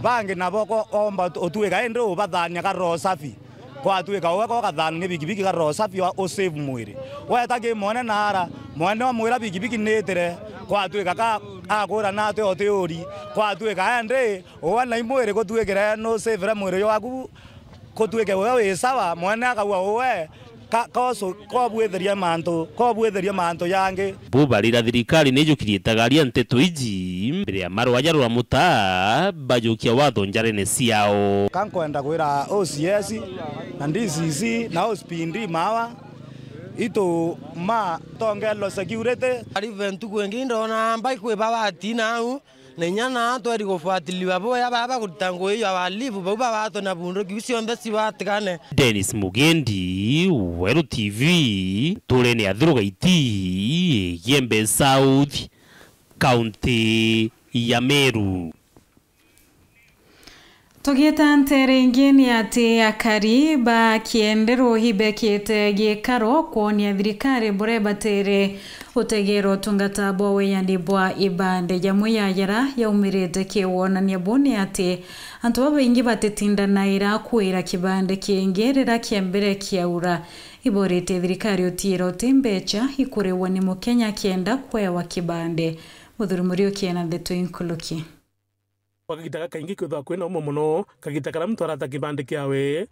Bangi nabo ko-, omba ut-, utwika indi ubathania ka roho safi. Kwatwika uwe ko kathani ni bikibiki ka roho safi wa usave mwiri. Weta ki mwene naara, mwene omwira bikibiki nitire, kwatwika ka akwira nati utiuri, kwatwika endi uwe na imwiri gutwikire nusavire mwiri jwaku. Kutwike we wi sawa, mwene akauga uwe, ka-, kosu-, kobwithirie mantu, kobwithirie mantu jangi. Bo barira thirikari nijukirie tagaria nteto iji, mbere ya marwa jarura mutaa, bajukia watho njarene ciao. Ka nkwenda kwira O C S, na D C C, na O C P D mawa, itu ma tongelwa security. Arive ntuku ingi ndona mbai kwiba watina au. Na inya naa tweri kufuatiliwa boya baba kurita ngugi ya walifu, bau babatwe na bunduki iu cionthe cibatigane. Dennis Mugendi, Weru T V, nturene ya Thurugaiti, Igembe South, kaunti ya Meru. Tugiita nteere ingi ni ati akari ba Kienderu ibekite gikaro kwonia thirikari buria ibatere utegeera utungata bwa wiyani bwa ibande. Jamwe ya yara yaumirite ki wonania buu ni ati antu babaingi batitindanaira kwira kibande kingi riria kia mbere kiaura. Iboorite thirikari utiira uti mbecha ikuriwa ni Mukenya akienda kwewa kibande. Muthuri Muriuki ena ndeto inkuluki. Gwa kagita gakaingi kwithagwa kwina umwe mono, kagita karia muntu arata kibandi kiawe,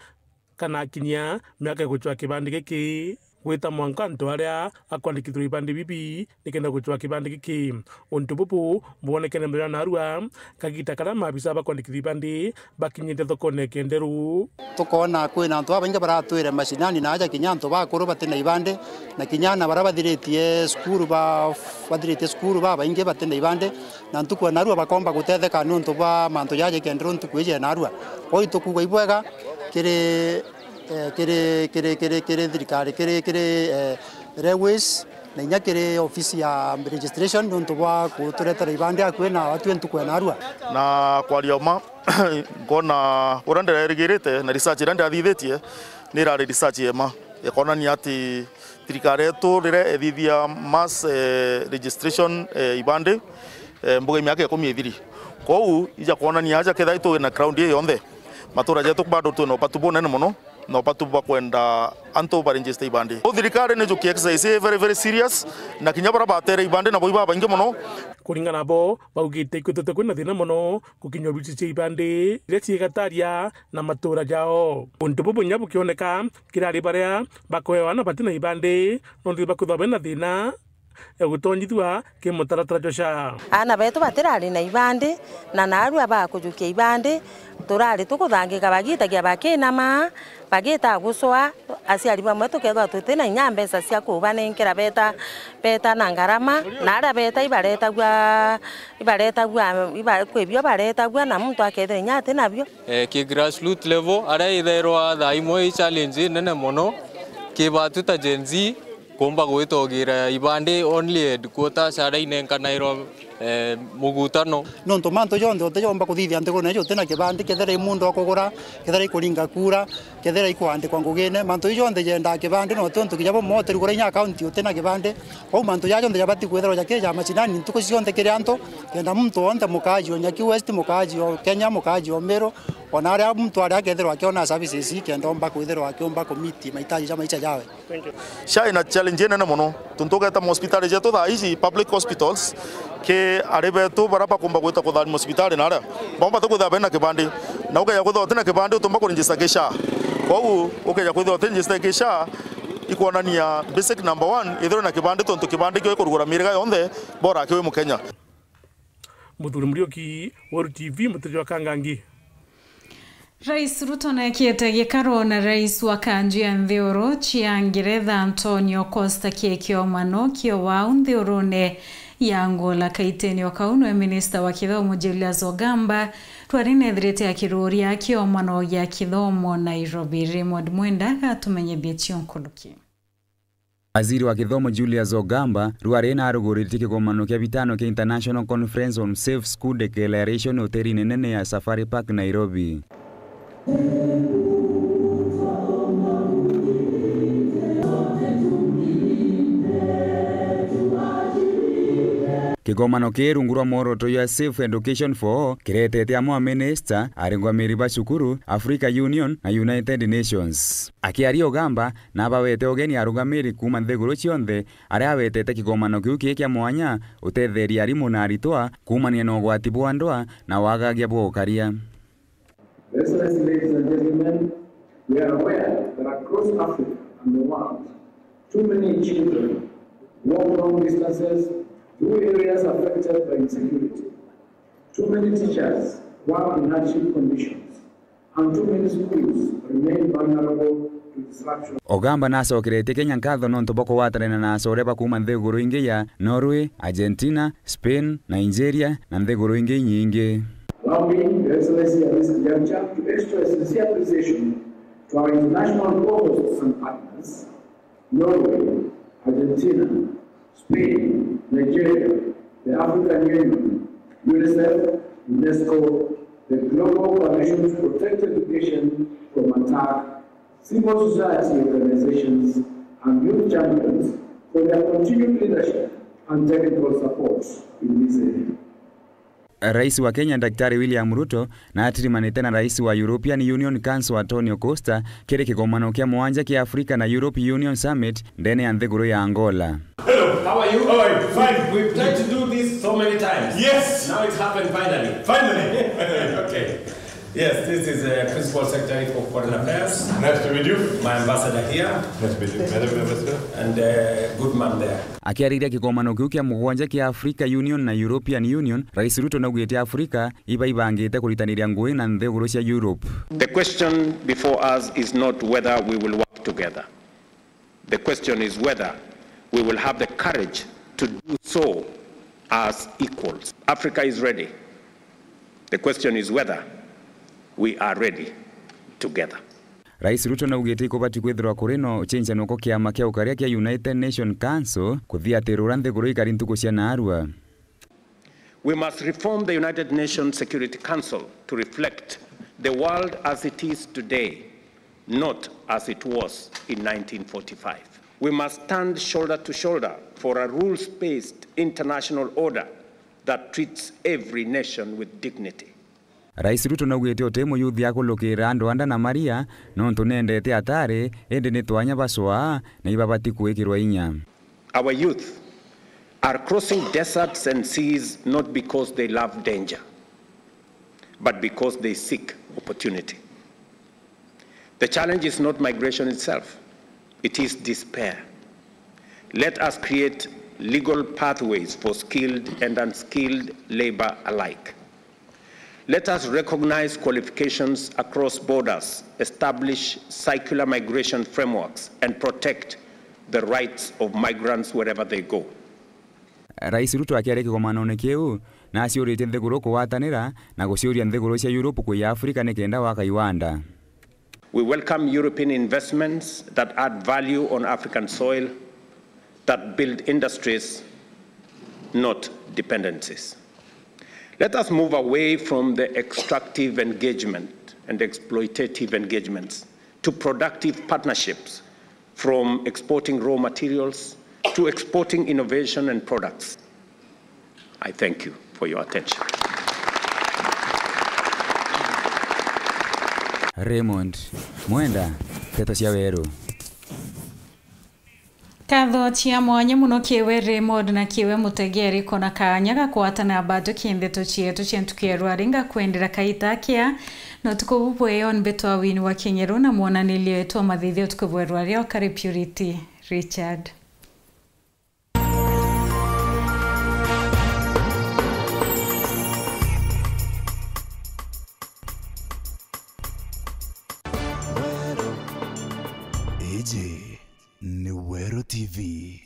kana akinyia miaka ya gucwaa kibandi giki, gwita mwanka antu aria akwandikithirwa ibandi bibi nikenda gucwaa kibandi giki. Untu bubu bwonekene mbere ya narua, kagita karia maabisa ba kwandikithia ibandi bakinyite thokone ya Kenderu. Tukoona kwina antu babaingi baratwire mashinani na aja kinya antu bakuru batina ibandi, na kinya ana baria bathiritie cukuru ba-, bathiritie cukuru babaingi batina ibandi. Na ntuku ya narua bakomba gutetheka niuntu bwa mantu jaja ikenderwa ntuku iji ya narua. Kwou itukuuga ibwega kiri, eh, kiri, kiri, kiri, kiri thirikari, kiri, kiri, eh, railways, na inya kiri ofisi ya registration niuntu bwa guturetera ibandi akui na atwi ntuku ya narua. Na kwaria uma, nkona uria ndirerigirite na research iria ndathithitie, ni irari research yema, ikonania ati thirikari yetu riria ethithia mass, eh, registration, eh, ibandi, eh, mbuga ya miaka ikumi ithiri. Kwou ija kwonania aja kethira itwi na crowd ii yonthe, matura jetu bado twi na ubatu bunene mono, na ubatu bwa kwenda antu ba register ibandi. Kwou thirikari ni juki exercise very, very serious, na kinya baria batere ibandi nabo ibabaingi mono. Kuringana nabo, baugite ikwitite kwina thina mono gukinyia obici cia ibandi iria ciigataria na matura jao. Untu bubu kinya bukioneka kirari baria bakwewa na batina ibandi, nontu ibakwithwa bena thina ya gutonyithua ki mutaratara jwa SHA. Aana betu batirari na ibandi, na narua bakujukia ibandi, turari tukuthangika bagitagia bakinama, bagita gucwa, aciari bamwe tukethwa tutina inya mbeca cia kubanenkera beta, beta na ngarama, na aria beta ibaretagua, ibaretagua, iba-, kwi bio baretagua, na muntu akethira inya ati nabio. Eh, ki grassroot level, aria ithairwa thaa imwe i challenge inene mono, ki batu ta Gen Z, kumba gwitogira ibandi only headquarter, SHA inenkanairwa eh, mugutano. Nontu mantu jonthe uti jomba kuthithia nthigurune iji uti na kibandi, kethira i muntu akugura, kethira ikuringa kura, kethira ikuandikwa ngugine, mantu iji jonthe jendaa kibandi, na uti untu kinya bumwe utirugura inya akaunti uti na kibandi. Kwou mantu jaja jonthe jabati kwithirwa jaki ja macinani ntuku cionthe kiri antu, kenda muntu wonthe, mukaaji o Nyaki West, mukaaji o Kenya, mukaaji o Meru, ona aria muntu aria akethirwa akiona services, kenda omba kwithirwa akiumba kumiti mahitaji ja maisha jawe. SHA ina challenge inene mono, tontu ugeta mahospitali jetu thaa ici, public hospitals, ki ari betu baria bakumba gwita kuthania mahospitali na aria, bamwe batikwithirwa bena kibandi, na ukeja kwithirwa utina kibandi utumba kuregister ki SHA. Kwou ukeja kwithirwa utiregister ki SHA, ikwonania basic number one, ithirwe na kibandi, tontu kibandi kio ikurugura miriga yonthe, bora aki wi Mukenya. Muthuri Muriuki, Weru T V, Muturia wa Kangangi. Rais Ruto neekite gikaro na rais wa kanju ya nthiguru cia Ngeretha Antonio Costa ki kiomano kio wau nthigurune ya Angola. Kaitene o kau nwe minista wa kithomo Julius Ogamba rwari neethirite akiruria kiomano gia kithomo Nairobi. Raymond Mwenda agatumenyithia cio nkuruki. Waziri wa kithomo Julius Ogamba rwari naruguritie kigomano kia bitano kia International Conference on Safe School Declaration hotelini nene ya Safari Park, Nairobi. Kigomano kii rungu rwa mworoto jwa Safe Education for All kiretete amwe a minister, arungamiri ba cukuru, Africa Union na United Nations. Akiaria Ogamba, na abawete ugeni arungamiri kuuma nthiguru cionthe, aria awetete kigomano kiu kii kia mwanya utetheria arimu na aritwa kuumania na ugwati bwa ndwaa na wagagia bwa ukaria. Excellency, ladies and gentlemen, we are aware that across Africa and the world, too many children walk long distances through areas affected by insecurity. Too many teachers work in hardship conditions. And too many schools remain vulnerable to disruption. Ogamba nacokeretie Kenya nkatho nontu bwa kugwatanira na acore ba kuuma nthiguru ingi ya Norway, Argentina, Spain, Nigeria na nthiguru ingi inyingi. Allow me, Your Excellency, at this juncture to express sincere appreciation to our international co-hosts and partners, Norway, Argentina, Spain, Nigeria, the African Union, UNICEF, UNESCO, the Global Coalition to Protect Education from Attack, civil society organizations, and youth champions for their continued leadership and technical support in this area. Rais wa Kenya Daktari William Ruto na atirimanite na rais wa European Union Council Antonio Costa kiri kigomano kia mwanja kia Africa na Europe Union Summit ndene ya nthiguru ya Angola. Hello, how are you? How are you? Fine. We've tried to do this so many times. Yes. Now it's happened finally. Finally. Okay. Yes, this is, uh, Principal Secretary for Foreign Affairs. Nice to meet you. My ambassador here. Nice to meet you, Madam Ambassador. And, uh, good man there. Akiariria kigomano kiu kia mugwanja kia Africa Union na European Union, Rais Ruto naugite Africa iba ibangite kuritaniria ngugi na nthiguru cia Europe. The question before us is not whether we will work together. The question is whether we will have the courage to do so as equals. Africa is ready. The question is whether we are ready together. Rais Ruto naugite ikubati kwithirwa kuri na ucenjanio kwa kiama kia ukaria kia United Nations Council kuthiatirura nthiguru ikari ntuku cia naarua. We must reform the United Nations Security Council to reflect the world as it is today, not as it was in nineteen forty-five. We must stand shoulder to shoulder for a rules-based international order that treats every nation with dignity. Rais Ruto naugite uti muyuthi akulukira andu a nda na maria, nontu nendete atari, indi ni twanya bacwaa, na ibabati kwikirwa inya. Our youth are crossing deserts and seas not because they love danger, but because they seek opportunity. The challenge is not migration itself, it is despair. Let us create legal pathways for skilled and unskilled labor alike. Let us recognize qualifications across borders, establish circular migration frameworks, and protect the rights of migrants wherever they go. Rais Ruto akiaria kigomanone kiu, na aciuritie nthiguru kugwatanira na guciuria nthiguru cia Europe kwija Africa nikenda gwaka iwanda. We welcome European investments that add value on African soil, that build industries, not dependencies. Let us move away from the extractive engagement and exploitative engagements to productive partnerships, from exporting raw materials to exporting innovation and products. I thank you for your attention. Raymond Mwenda, Nteto cia Weru. Nkatho cia mwanya mono kiwe Raymond na kiwe Mutegeri kona kanya ga kwatana batu ki ndeto cietu cia ntuku ya rwari. Ngakwendera kaita kia na utuku bubweo. Mbitwa Winnie wa Kinyeru na mwonanirie wetu wa mathithio utuku bwa rwari o kari Purity Richard. Iji ni Weru T V.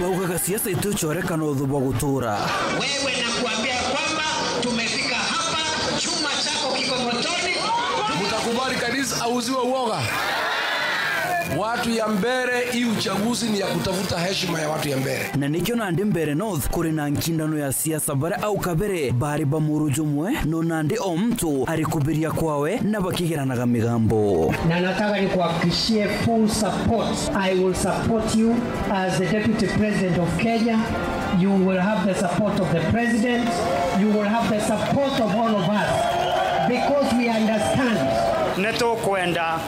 Baugaga siasa itucorekana uthu bwa gutura. Wewe, nakuambia kwamba tumefika hapa, chuma chako kiko motoni. Mtakubali kanisa auziwe uoga? Watu ya Mbeere, hii uchaguzi ni ya kutafuta heshima ya watu ya Mbeere. Na nikio nandi Mbeere North kuri na nkindano ya siasa, baria au kabere bari ba muru jumwe, no nandi o muntu ari kubiria kwawe na bakigeranaga migambo. Na nataka nikuhakikishie full support. I will support you as the Deputy President of Kenya. You will have the support of the President. You will have the support of all of us because we understand. Nitukwenda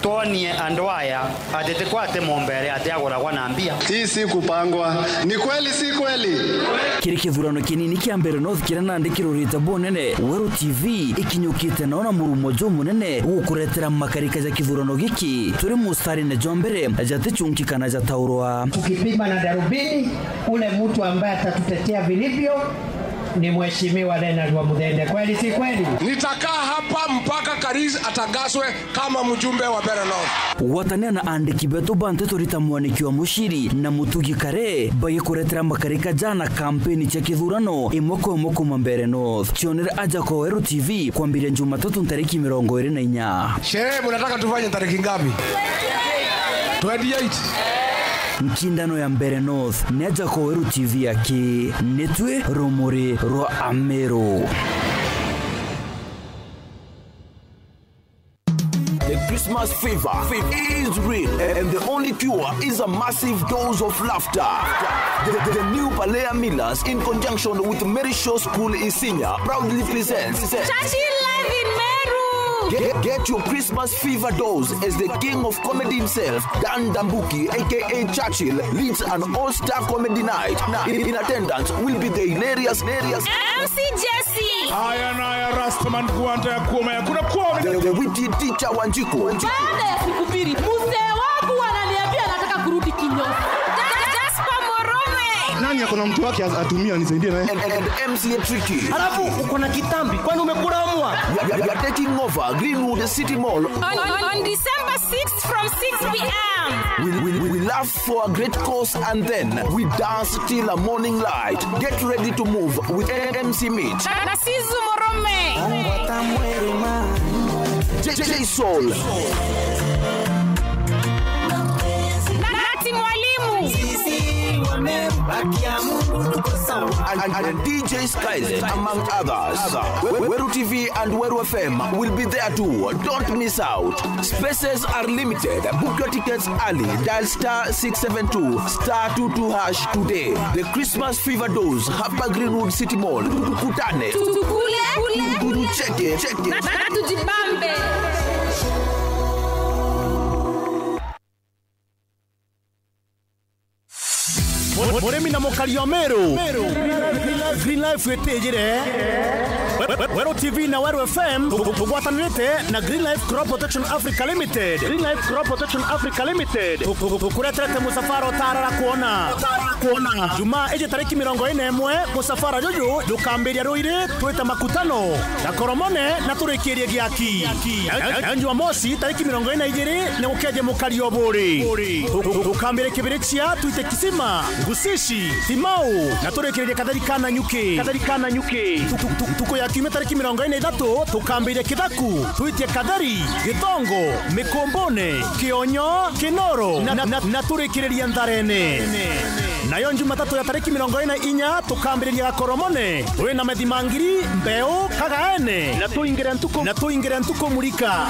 twonie andu aya ati ti kwa ati Mumbeere ati aguragwa na mbia. Hii si kupangwa. Ni kweli, si kweli? Kiri kithurano kinini kia Mbeere North kiria nandi kirurite bunene, Weru T V ikinyukite nao na murumo jumunene gukuretera makarika ja kithurano giki. Turi mustarine jwa mbere, jatichunki kana jataurwa. Tukipima na darubini, ule mtu ambaye atatutetea vilivyo ni Mheshimiwa Leonard Wamuthende. Kweli, si kweli? Nitakaa hapa mpaka Karis atangazwe kama mjumbe wa Mbeere North. Gwatania na andiki betu ba nteto rita mwaniki wa muciri na mutugi kare bagikuretera makarika jana kampeni cia kithurano imwe kwa imwe kuma Mbeere North. Cionere aja kwa Weru T V kwambiria Jumatatu ntariki mirongo iri na inya. Sherehe mnataka tufanye tariki ngapi? Twenty-eight. Nkindano ya Mbeere North ni aja kwa Weru T V aki. Nitwi rumuri rwa Ameru. The Christmas fever is real, and the only cure is a massive dose of laughter. The, the, the new Balea Millers, in conjunction with Mary Shaw School Isinya, proudly presents Churchill Live in Meru. Get, get your Christmas fever dose as the king of comedy himself, Dan Dambuki, A K A Churchill, leads an all-star comedy night. Na in, in attendance will be the hilarious, hilarious M C Jesse. Aya naya Rastaman kuanta ya kuoma ya kuna kuoma. The, the witty teacher Wanjiku. Baada ya siku mbili, mzee wangu ananiambia anataka kurudi kinyozi. Jasper Morome. Nani ako na mtu wake atumia nisaidie naye? And, and, and M C A Tricky. Alafu uko na kitambi, kwani umekula omwa? We, we, we are taking over Greenwood City Mall. On, on, on December sixth from six p.m. We, we, we laugh for a great cause and then we dance till a morning light. Get ready to move with M C Mitch. Na, na Sizu Morome. J-, J Soul. Nati Mwalimu. And, and, and D J Skyzen, among others. We-, Weru T V and Weru F M will be there too. Don't miss out. Spaces are limited. Book your tickets early. Dial star six seven two star two two hash today. The Christmas fever dose hapa Greenwood City Mall. Tukutane. Tukule, kule, tucheke, cheke. Na, na tujibambe. Mu-, murimi na mukari o Meru. Green Life, Green Life witijire. We-, we-, Weru T V na Weru F M tu-, tu-, tugwatanirite na Green Life Crop Protection Africa Limited. Green Life Crop Protection Africa Limited. Tu-, tu-, tu-, tukureterete musafara utaarara kwona. Jumaa iji tariki mirongo ine na imwe, musafara juju jukambiria Ruiri twite Makutano, Gakoromone na turikirie Giaki. Na, na, na Jumamosi tariki mirongo ine na ijiri ni gukeje mukari o Buuri. Tu-, tu-, tu-, tukambiria Kibirichia twite Kisima, Ngusishi, Timau, na turikiririe Katheri ka Nanyuki. Katheri ka Nanyuki. Tu-, tu-, tu-, ntuku ya kiumia tariki mirongo ine na ithatu, tukambiria Kithaku, twitie Katheri, Gitongo, Mikumbune, Kionyo, Kinoro, na, na, na, na turikiririe Ntharene. Nayo Jumatatu ya tariki mirongo ine na inya, tukambiriria Gakoromone, twina Methimangiri, Mbeu, Kagaene, na tuingire ntuku, na tuingire ntuku Murika.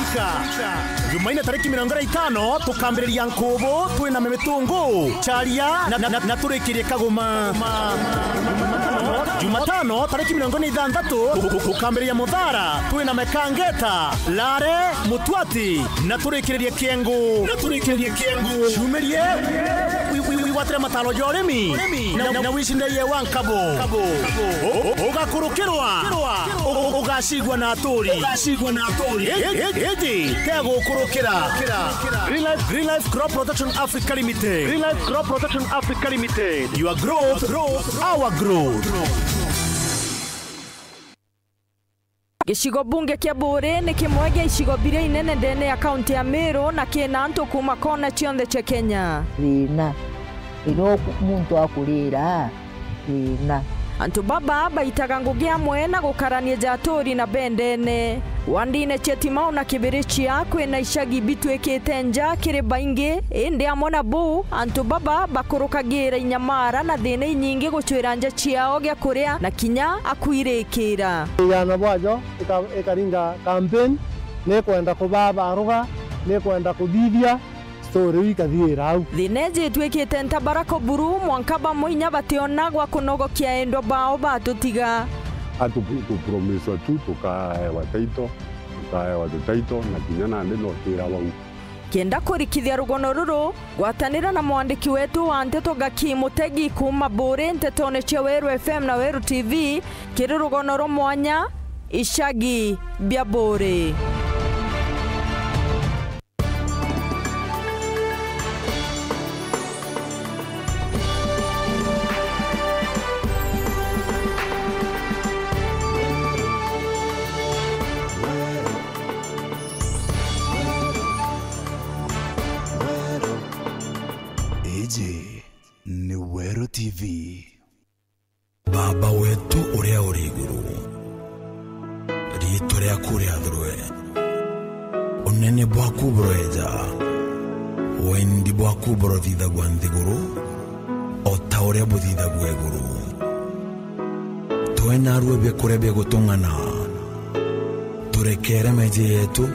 Jumaine tariki mirongo ine na itano, tukambiriria Nkubu, twina Mimitungu, Charia, na, na, na, na turikirie Kaguma. Jumatano tariki mirongo ine na ithanthatu, tu-, tu-, tukambiriria Muthara, twina Mekangeta, Lare, Mutwati, na turikiririe Kiengu. Na turikiririe Kiengu. Ciumirie, wi-, wi-, wigwatire mataro ja urimi, na, na, na wicinderie wa nkabo. U-, u-, ugakurukirwa, u-, u-, ugacigua na aturi. Ugacigwa na aturi. I-, i-, iji tegukurukiira. Green Life, Green Life Crop Protection Africa Limited. Green Life Crop Protection Africa Limited. Your growth, growth, our growth. Gicigo bunge kia Buuri ni kimwe gia icigo biria inene ndene ya kaunti ya Meru na kina antu kuuma kona cionthe cia Kenya. Thina. Thina uku muntu akurira, thina. Antu baba baitaga ngugi amwe na gukarania ja aturi na bendene. Wandine cia Timau na Kibirichia kwina icagi bitwikite nja kiri baingi, indi amwe na buu, antu baba bakurukagira inyamara na thina inyingi gucwira nja ciao gia kuria na kinya akwirikira. Ijana bwajo ika-, ikaringa campaign, ni kwenda kubaa baruga, ni kwenda kuthithia, story iu ikathiira au. Thina iji itwikite ntabara kuburu, mwanka bamwe inya bationa gwa kunogokia endwa bao batutiga. Atu-, tupromiswa tu tukaewa taito, tukaewa tutaito, na kinya nandi no twira bau. Kenda kurikithia rugono ruru, gwatanira na mwandiki wetu wa nteto Gaki Mutegi kuuma Buuri ntetone cia Weru F M na Weru T V kiri rugono rwa mwanya, Icagi bia Buuri. Iji ni Weru T V. Baba wetu uria uri iguru, riitwa riaku riathurwe, unene bwaku buroeja, wendi bwaku burothithagua nthiguru, o ta uria buthithagua iguru. Tue narua biakuria bia gutung'ana, turekere meeji yetu,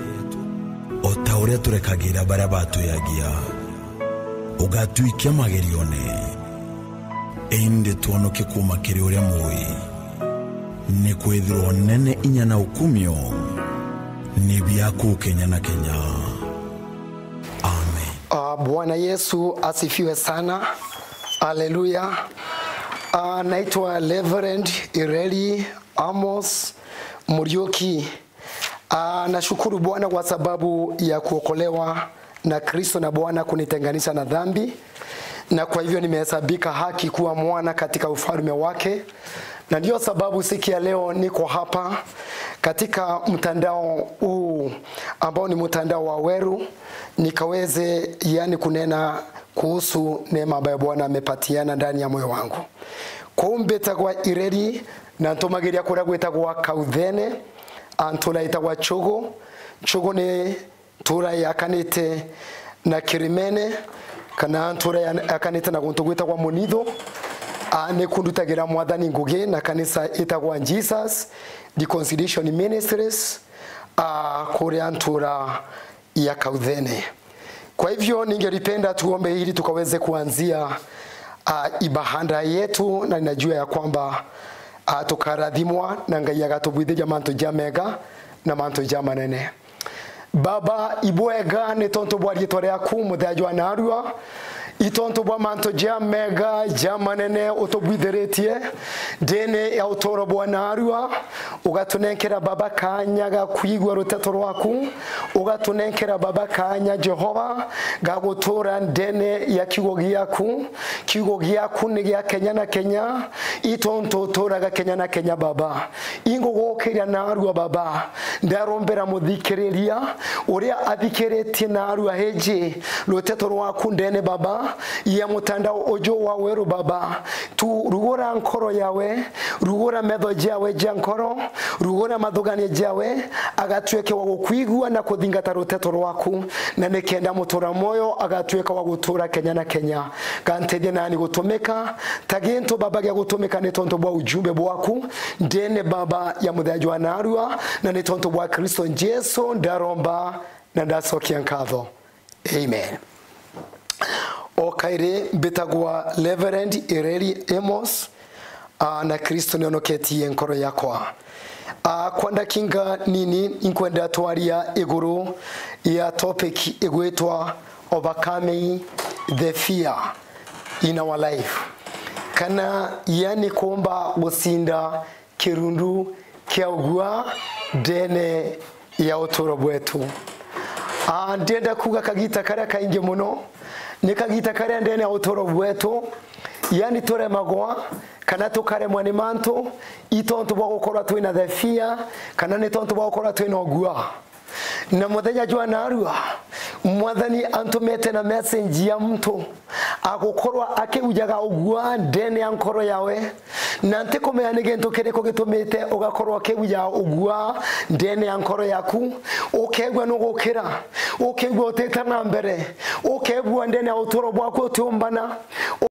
o ta uria turekagira baria batwiagia. Ugatwikia magerione, indi twonokie kuuma kiri uria mui. Nikwithirwa unene, inya na ukumio ni biaku kenya na kenya. Amen. Ah, Bwana Yesu asifiwe sana. Haleluya. Ah, naitwa Reverend Ireri Amos Muriuki. Ah, nashukuru Bwana kwa sababu ya kuokolewa na Kristo na Bwana kunitenganisha na dhambi, na kwa hivyo nimehesabika haki kuwa mwana katika ufalme wake. Na ndio sababu siku ya leo niko hapa katika mtandao huu ambao ni mtandao wa Weru, nikaweze, yani, kunena kuhusu neema ambayo Bwana amepatiana ndani ya moyo wangu. Kuu mbitagwa Ireri, na ntumagiria kuria gwitagwa Kauthene, a, ntura itagwa Chugu. Chugu ni ntura yakanite na Kirimene, kana ntura ya-, yakanite na guntu gwitagwa Munithu. A, niku ndutagira Mwathani ngugi na kanisa itagwa Jesus Reconciliation Ministries, a, kuria ntura ya Kauthene. Kwa hivyo ningelipenda tuombe ili tukaweze kuanzia, ah, ibahanda yetu, na ninajua ya kwamba, ah, tukarathimwa na Ngai agatubwithiria mantu jamega na mantu jamanene. Baba, ibwega ni tontu bwa riitwa riaku, muthenya jwa narua, I tontu bwa mantu jamega jamanene utubwithiritie ndene ya uturo bwa naarua, ugatunenkera Baba kaanya ga kwigua ruteto rwaku, ugatunenkera Baba kaanya, Jehova, ga gutura ndene ya kiugo giaku. Kiugo giaku ni gia kenya na kenya, i tontu uturaga kenya na kenya, Baba. Ingugukiria naarua, Baba, ndarombera muthikiriria uria athikiritie naarua iji ruteto rwaku ndene, Baba, ya mutandao uju wa weru, Baba. Tu rugura nkoro yawe, rugura metho jawe ja nkoro, rugura mathugania jawe, agatuike wa gukwigua na kuthingata ruteto rwaku, na nikenda mutura mwoyo agatuika wa gutura kenya na kenya. Gantethia nani gutumika ta gintu, Baba, gia gutumika ni tontu bwa ujumbe bwaku ndene, Baba, ya muthenya jwa naarua, na ni tontu bwa Kristo Jesu ndaromba na ndacokia nkatho. Amen. O kairi, mbitagwa Reverend Ireri Amos, ah, na Kristo nionoketie nkoro yakwa. Ah, kwa ndakinga nini, inkwenda twaria iguru ya topic igwitwa Overcoming the Fear in Our Life, kana yani kuumba gucinda kirundu kia ugua ndene ya uturo bwetu. Ah, ndienda kuuga kagita karia kaingi muno, ni kagita karia ndene ya uturo bwetu, yani turemagwa kana tukaremwa ni mantu, i tontu bwa gukorwa twina the fear, kana ni tontu bwa gukorwa twina ugua. Na muthenya jwa naarua, Mwathani antumite na message ya muntu agukorwa akiujaga ugua ndene ya nkoro yawe, na ntikumenya ni gintu kiriku gitumite ugakorwa ukiujaga ugua ndene ya nkoro yaku. Ukegua nugukira, ukegua utite na mbere, ukegua ndene ya uturo bwaku utiumbana,